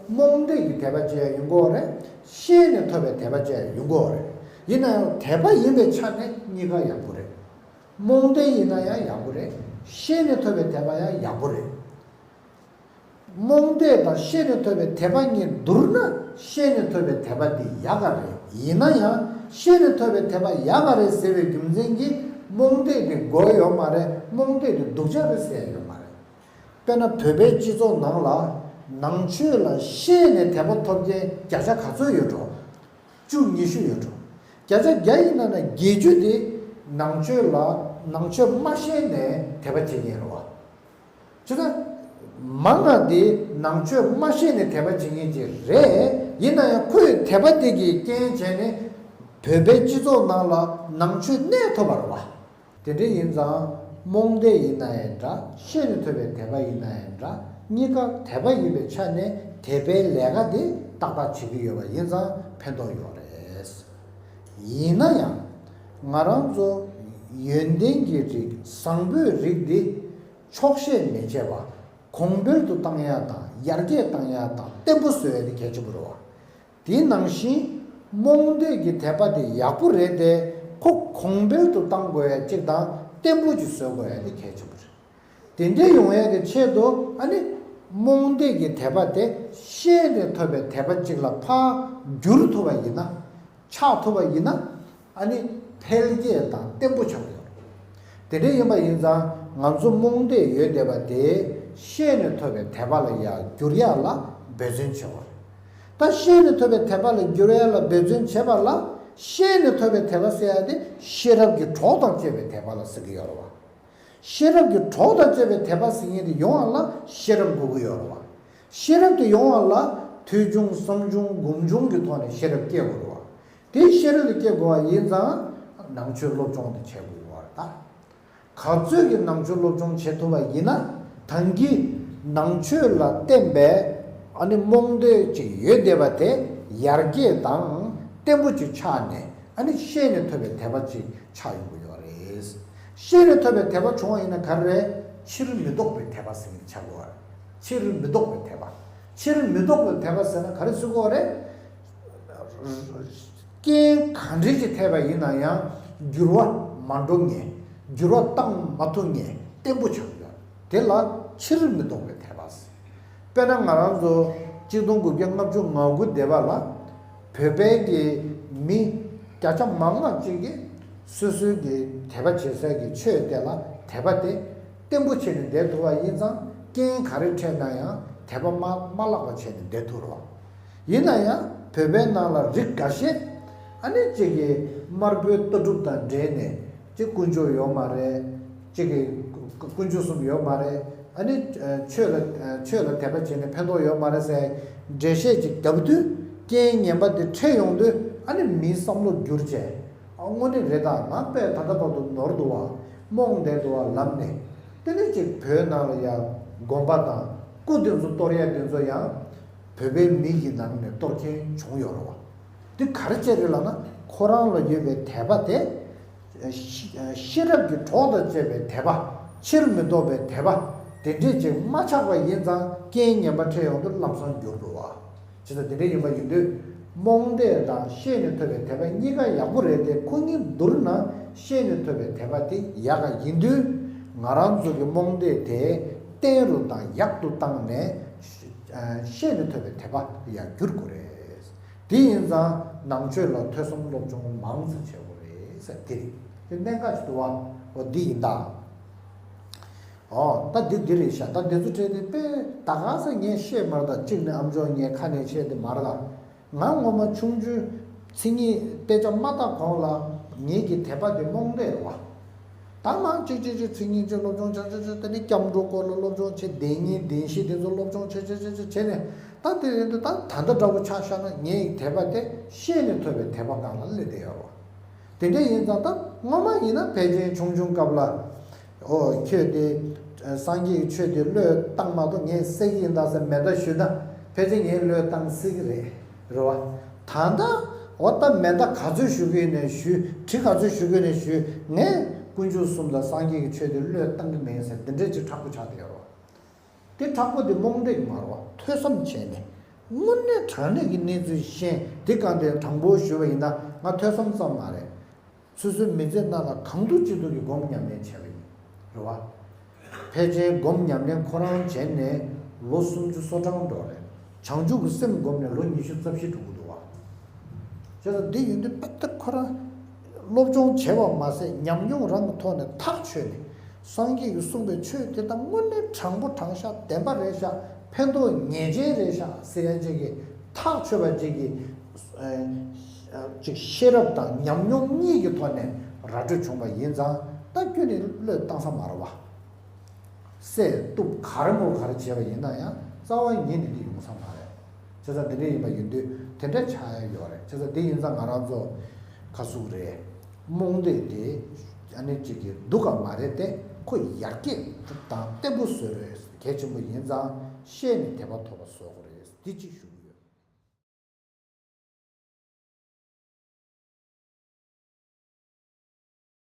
རྨོངས་དད་ཀྱི་དད་པ་བྱས་ཡོང་གི་ཡོད་རེད། ཤེས་ནས་ཐོབ་པའི་དད་པ་བྱས་ཡོང་གི་ཡོད་རེད། ཡིན་ན་ཡང་དད་པ་ཡིན་པའི་ཆ་ནས་གཉིས་ཀ་ཡག་པོ་རེད། རྨོངས་དད་ཡིན་ན་ཡང་ཡག་པོ་རེད། ཤེས་ནས་ཐོབ་པའི་དད་པ་ཡང་ཡག་པོ་རེད། རྨོངས་དད་དང་ཤེས་ནས་ཐོབ་པའི་དད་པ་གཉིས་བསྡུར་ན་ཤེས་ནས་ཐོབ་པའི་དད་པ་འདི་ཡག་ག་རེད། ཡིན་ན་ཡང་ཤེས་ནས་ཐོབ་པའི་དད་པ་ཡག་ག་རེད་ཟེར་བའི་རྒྱུ་མཚན་གྱིས་རྨོངས་དད་དེ་དགོས་ཡོད་མ་རེད། རྨོངས་དད་དེ་སྡུག་ཅག་རེད་ཟེར་ཡ་ཡོད་མ་རེད། དཔེར་ན་བོད་པའི་སྤྱི་ཚོགས་ནང་ལ་ ནང་ཆོས་ལ་ཤེས་ནས་དད་པ་ཐོབ་མཁན་བརྒྱ་ཆ་ག་ཚོད་ཡོད་འགྲོ། བཅུ་ཉི་ཤུ་ཡོད་འགྲོ། བརྒྱ་ཆ་བརྒྱ་ཡིན་ན་ན་བརྒྱད་ཅུ་དེ་ནང་ཆོས་ལ་ནང་ཆོས་མ་ཤེས་ནས་དད་པ་བྱེད་མཁན་རེད་བ། བྱས་ཙང་མང་ང་དེ་ནང་ཆོས་མ་ཤེས་ནས་དད་པ་བྱེད་མཁན་ཅིག་རེད། ཡིན་ན་ཡང་ཁོས་དད་པ་དེ་གི་རྐྱེན་བྱས་ནས་བོད་པའི་སྤྱི་ཚོགས་ནང་ལ་ནང་ཆོས་གནས་ཐུབ་པ་རེད་བ། དེ་འདྲ་ཡིན་ཙང་རྨོངས་དད་ཡིན་ན་ཡང་འདྲ། ཤེས་ནས་ཐོབ་པའི་དད་པ་ཡིན་ན་ཡང་འདྲ། གཉིས་ཀ་དད་པ་ཡིན་པའི་ཆ་ནས་དད་པའི་ལས་ཀ་དེ་ཏག་ཏག་བྱེད་ཀྱི་ཡོད་པ་ཡིན་ཙང་ཕན་ཐོགས་ཡོད་རེད། ཡིན་ན་ཡང་ང་རང་ཚོ་ཡོན་ཏན་གྱི་རིགས་བཟང་པོའི་རིགས་འདི་ཆོག་ཤེས་མི་བྱེད་པ། གོང་འཕེལ་དུ་བཏང་ཡ་དང་ཡར་རྒྱས་བཏང་ཡ་དང་བརྟན་པོ་བཟོ་ཡ་དེ་གལ་ཆེན་པོ་རེད་བ། དེ་ནང་བཞིན་རྨོངས་དད་ཀྱི་དད་པ་དེ་ཡག་པོ་རེད་དེ། ཁོ་གོང་འཕེལ་དུ་གཏང་དགོས་ཡ་གཅིག་དང་བརྟན་པོ་ཅིག་བཟོ་དགོས་ཡ་དེ་གལ་ཆེན་པོ་རེད། དེ་འདྲའི་ཡོང་ཡ་གི་ཆེད་དུ་ཨ་ནི་རྨོངས་དད་ཀྱི་དད་པ་དེ་ཤེས་ནས་ཐོབ་པའི་དད་པ་གཅིག་ལ་ཕར་བསྒྱུར་ཐུབ་པ་ཡིན་ན། ཆགས་ཐུབ་པ་ཡིན་ན་ཨ་ནི་འཕེལ་རྒྱས་དང་བརྟན་པོ་ཆགས་ཀྱི་ཡོད་རེད། དེ་འདྲ་ཡིན་པ་ཡིན་ཙང་ང་ཚོ་རྨོངས་དད་ཡོད་བསྡད་པ་དེ་ཤེས་ནས་ཐོབ་པའི་དད་པ་ལ་ཡར་བསྒྱུར་ཡག་ལ་འབད་བརྩོན་བྱེད་དགོས་རེད། ད་ཤེས་ནས་ཐོབ་པའི་དད་པ་ལ་བསྒྱུར་ཡག་ལ་འབད་བརྩོན་བྱེད་པ་ལ། ཤེས་ནས་ཐོབ་པའི་དད་པ་ཟེར་ཡག་དེ་ཤེས་རབ་ཀྱི་གྲོགས་དང་བཅས་པའི་དད་པ་ལ་ཟེར་གྱི་ཡོད་རེད་བ། ཤེས་རབ་ཀྱི་གྲོགས་དང་བཅས་པའི་དད་པ་ཟེར་མཁན་དེ་ཡོང་བ་ལ་ཤེས་རབ་དགོས་ཀྱི་ཡོད་རེད་བ། ཤེས་རབ་དེ་ཡོང་བ་ལ་ཐོས་བྱུང་བསམ་བྱུང་སྒོམ་བྱུང་གི་ཐོག་ནས་ཤེས་རབ་སྐྱེ་དགོས་རེད་བ། དེ་ཤེས་རབ་དེ་སྐྱེ་དགོས་པ་ཡིན་ཙང་ནང་ཆོས་སློབ་སྦྱོང་དེ་བྱེད་དགོས་ཀྱི་ཡོད་རེད་ད། ག་ཚོད་ཀྱི་ནང་ཆོས་སློབ་སྦྱོང་བྱེད་ཐུབ་པ་ཡིན་ན་ད་གིན་ནང་ཆོས་ལ་བརྟེན་པའི་ཨ་ནི་རྨོངས་དད་ཅིག་ཡོད་བསྡད་པ་དེ་ཡར་རྒྱས་དང་བརྟན་པོ་ཅིག་ཆགས་ནས་ཨ་ནི་ཤེས་ནས་ཐོབ་པའི་དད་པ་ཅིག་ཆགས་ཡོང་གི་ཡོད་རེད། ཤེས་ནས་ཐོབ་པའི་དད་པ་བྱུང་བ་ཡིན་ན་ག་རེ་རེད། ཕྱིར་མི་ལྡོག་པའི་དད་པ་ཟེར་མཁན་ཆགས་དགོས་པ་རེད། ཕྱིར་མི་ལྡོག་པའི་དད་པ། ཕྱིར་མི་ལྡོག་པའི་དད་པ་ཟེར་ན་ག་རེ་ཟེར་དགོས་པ་རེད། རྐྱེན་ག་འདྲ་ཞིག་ཐེབས་པ་ཡིན་ན་ཡང་འགྱུར་བ་མ་འགྲོ་མཁན། འགྱུར་བ་བཏང་མ་ཐུབ་མཁན་བརྟན་པོ་ཆགས་ཡོད། དེ་ལ་ཕྱིར་མི་ལྡོག་པའི་དད་པ་ཟེར། དཔེར་ན་ང་རང་ཚོ་གཅིག་སྟོང་དགུ་བརྒྱ་ལྔ་བཅུ་ང་དགུ་འདས་པ་ལ་བོད་པའི་གི་མི་བརྒྱ་ཆ་མང་བ་ཅིག་གིས་སོ་སོའི་གི་དད་པ་བྱེད་སའི་གི་ཆོས་དེ་ལ་དད་པ་དེ་བརྟན་པོ་བྱས་ནས་བསྡད་ཐུབ་པ་ཡིན་ཙང་རྐྱེན་ག་རེ་འཕྲད་ན་ཡང་དད་པ་མ་མ་བརླག་པ་བྱས་ནས་བསྡད་ཐུབ་རེད་བ། ཡིན་ན་ཡང་བོད་པའི་ནང་ལ་རིགས་འགའ་ཤས་ཨ་ནི་གཅིག་གི་དམར་པོའི་ལྟ་གྲུབ་དང་འབྲེལ་ནས་གཅིག་དཀོན་མཆོག་ཡོད་མ་རེད། གཅིག་གི་དཀོན་མཆོག་གསུམ་ཡོད་མ་རེད། ཨ་ནི་ཆོས་ལ་ཆོས་ལ་དད་པ་བྱས་ནས་ཕན་ཐོགས་ཡོད་མ་རེད་ཟེར་འགྲེལ་བཤད་ཅིག་བརྒྱབ་དུས་རྐྱེན་ངན་པ་དེ་འཕྲད་ཡོང་དུས་ཨ་ནི་མིའི་བསམ་བློ་བསྒྱུར་བྱས། ཨ་དངོས་གནས་རེད་ད། ང་དཔེ་ད་ལྟ་བར་དུ་ནོར་འདུག་བ། རྨོངས་བསྡད་འདུག་བ་ལབ་ནས། དེ་ནས་ཅིག་བོད་ནང་ལ་ཡང་དགོན་པ་དང་སྐུ་དེ་ཚོ་གཏོར་ཡ་དེ་ཚོ་ཡང་བོད་པའི་མི་གི་ནང་ནས་གཏོར་མཁན་བྱུང་ཡོད་རེད་བ། འདི་ག་རེ་བྱས་རེད་ལབ་ན་ཁོ་རང་ལ་ཡོད་པའི་དད་པ་དེ། ཤེས་ཤེས་རབ་ཀྱི་གྲོགས་དང་བཅས་པའི་དད་པ། ཕྱིར་མི་ལྡོག་པའི་དད་པ། དེ་འདྲས་ཅིག་མ་ཆགས་པ་ཡིན་ཙང་རྐྱེན་ངན་པ་འཕྲད་ཡོང་དུས་ལམ་སང་འགྱུར་འགྲོ་བ། ཇི་ལྟར་དེ་འདྲ་ཡིན་པ་ཡིན་དུས། རྨོངས་དད་དང་ཤེས་ནས་ཐོབ་པའི་དད་པ་གཉིས་ཀ་ཡག་པོ་རེད་དེ། ཁོ་གཉིས་བསྡུར་ན་ཤེས་ནས་ཐོབ་པའི་དད་པ་དེ་ཡག་ག་ཡིན་དུས། ང་རང་ཚོ་གི་རྨོངས་དད་དེ་བརྟན་རུ་དང་ཡག་ཏུ་བཏང་ནས། ཤེས་ནས་ཐོབ་པའི་དད་པ་ཡར་འགྱུར་དགོས་རེད། དེ་ཡིན་ཙང་ནང་ཆོས་ལ་ཐོས་བསམ་སློབ་སྦྱོང་མང་ཙམ་བྱེད་དགོས་རེད་ཟེར་དེ་རེད། དེ་གནད་འགག་ཅིག་འདུག་བ། འོ་འདི་ཡིན་ད། ཨོ་ད་འདི་འདི་རེད་ཤག་ད་འདི་ཚོ་བྲིས་ཏེ་དཔེ་ད་ག་ས་ངས་ཤེས་མ་རེད་ད། གཅིག་ནས་ཨ་མཆོག་ངའི་ཁ་ནས་བཤད་དེ་མ་རེད་ད། ང་ངོ་མ་ཆུང་ཆུང་མཚན་ཉིད་དཔེ་ཆ་མ་ལྟ་གོང་ལ་ངེད་ཀྱི་དད་པ་དེ་རྨོངས་དད་རེད་བ། ད་མང་གཅིག་གཅིག་གཅིག་མཚན་ཉིད་ཀྱི་སློབ་སྦྱོང་བྱ་བྱ་བྱ་དེ་ནས་སྐྱབས་འགྲོ་སྐོར་ལ་སློབ་སྦྱོང་བྱེད། བདེན་གཉིས་བདེན་བཞི་དེ་ཚོ་སློབ་སྦྱོང་བྱེད་བྱེད་བྱེད་བྱེད་བྱེད་ནས་ད་དེ་རེད་འདུག་ད་ད་ལྟ་འདྲ་པོ་ཆ་བཞག་ན་ངའི་དད་པ་དེ་ཤེས་ནས་ཐོབ་པའི་དད་པ་སྒང་ལ་སླེབས་བསྡད་ཡོད་རེད་བ། དེ་འདྲ་ཡིན་ཙང་ད་སྔོན་མ་ཡིན་ན་ཕལ་ཆེར་ཆུང་ཆུང་སྐབས་ལ། ཨོ་ཁྱོད་དེ་སངས་རྒྱས་ཀྱི་ཆོས་དེ་བློས་བཏང་མ་གཏོགས་ངས་བསད་ཀྱི་ཡིན་ད་ཟེར་མེ་མདའ་གཞུས་ན་ཕལ་ཆེར་ངས་བློས་བཏང་སྲིད་ཀྱི་རེད། རེད་བ། ད་ལྟ་འོ་ད་མེ་མདའ་ག་ཚོད་གཞུ་གི་ཡིན་ནས་གཞུས། གྲི་ག་ཚོད་གཞུ་གི་ཡིན་ནས་གཞུས། ངས་དཀོན་མཆོག་གསུམ་དང་སངས་རྒྱས་ཀྱི་ཆོས་དེ་བློས་བཏང་གི་མིན་ཟེར་འདི་འདྲས་ཅིག་མཁྲེགས་པོ་ཆགས་བསྡད་ཡོད་རེད་བ། དེ་མཁྲེགས་པོ་དེ་རྨོངས་དད་ཀྱི་མ་རེད་བ། ཐོས་བསམ་བྱས་ནས་དངོས་གནས་དྲང་གནས་ཀྱི་གནས་ཚུལ་ཤེས། དེ་གང་དེ་དྲང་པོ་ཞུས་པ་ཡིན་ན་ང་ཐོས་བསམ་ཙམ་མ་རེད། སོ་སོའི་མི་ཚེ་ནང་ལ་གང་ཐུབ་ཅི་ཐུབ་ཀྱིས་སྒོམ་ཉམས་ལེན་བྱས་པ་ཡིན། རེད་བ། ཕལ་ཆེར་སྒོམ་ཉམས་ལེན་ཁོ་རང་བྱས་ནས་ལོ་སུམ་ཅུ་སོ་གྲངས་འགྲོ་རེད། བྱང་ཆུབ་ཀྱི་སེམས་སྒོམ་ནས་ལོ་ཉི་ཤུ་རྩ་བཞི་འགྲོ་གི་འདུག་བ། བྱས་ཙང་འདི་ཡིན་དུས་དཔེ་ད་ཁོ་རང་སློབ་སྦྱོང་བྱས་པ་མ་ཟད་ཉམས་མྱོང་རང་གི་ཐོག་ནས་ཐག་ཆོད་ནས་སངས་རྒྱས་ཀྱིས་གསུངས་པའི་ཆོས་དེ་དག་དངོས་གནས་དྲང་པོ་དྲང་བཞག་བདེན་པ་རེད་ཤག་ཕན་ཐོགས་ངེས་ཅན་རེད་ཤག་ཟེར་ཡ་ཅིག་གི་ཐག་ཆོད་པ་ཅིག་གི་ཨ་ཅིག་ཤེས་རབ་དང་ཉམས་མྱོང་གཉིས་ཀྱི་ཐོག་ནས་ར་སྤྲོད་བྱུང་པ་ཡིན་ཙང་ད་ཁྱོད་ནི་བློས་བཏང་ས་མ་རེད་བ། བསད་གཏུབ་ག་རེ་མོ་ག་རེ་བྱས་པ་ཡིན་ན་ཡང་རྩ་བ་ཉིད་ནས་འདི་ཡོང་ས་མ་རེད། བྱས་ཙང་འདི་འདྲ་ཡིན་པ་ཡིན་དུས་དེ་འདྲ་ཆགས་ཡ་ཡོད་རེད། བྱས་ཙང་འདི་ཡིན་ཙང་ང་རང་ཚོ་ག་ཟུག་རེད། རྨོངས་དད་དེ་ཨ་ནི་གཅིག་གི་སྡུག་ག་མ་རེད་དེ། ཁོ་ཡར་རྒྱས་དང་བརྟན་པོ་བཟོ་རེད། གལ་ཆེན་པོ་ཡིན་ཙང་བཤད་ནས་དད་པ་ཐོབ་པ་བཟོ་དགོས་རེད། འདི་གཅིག་ཞུ།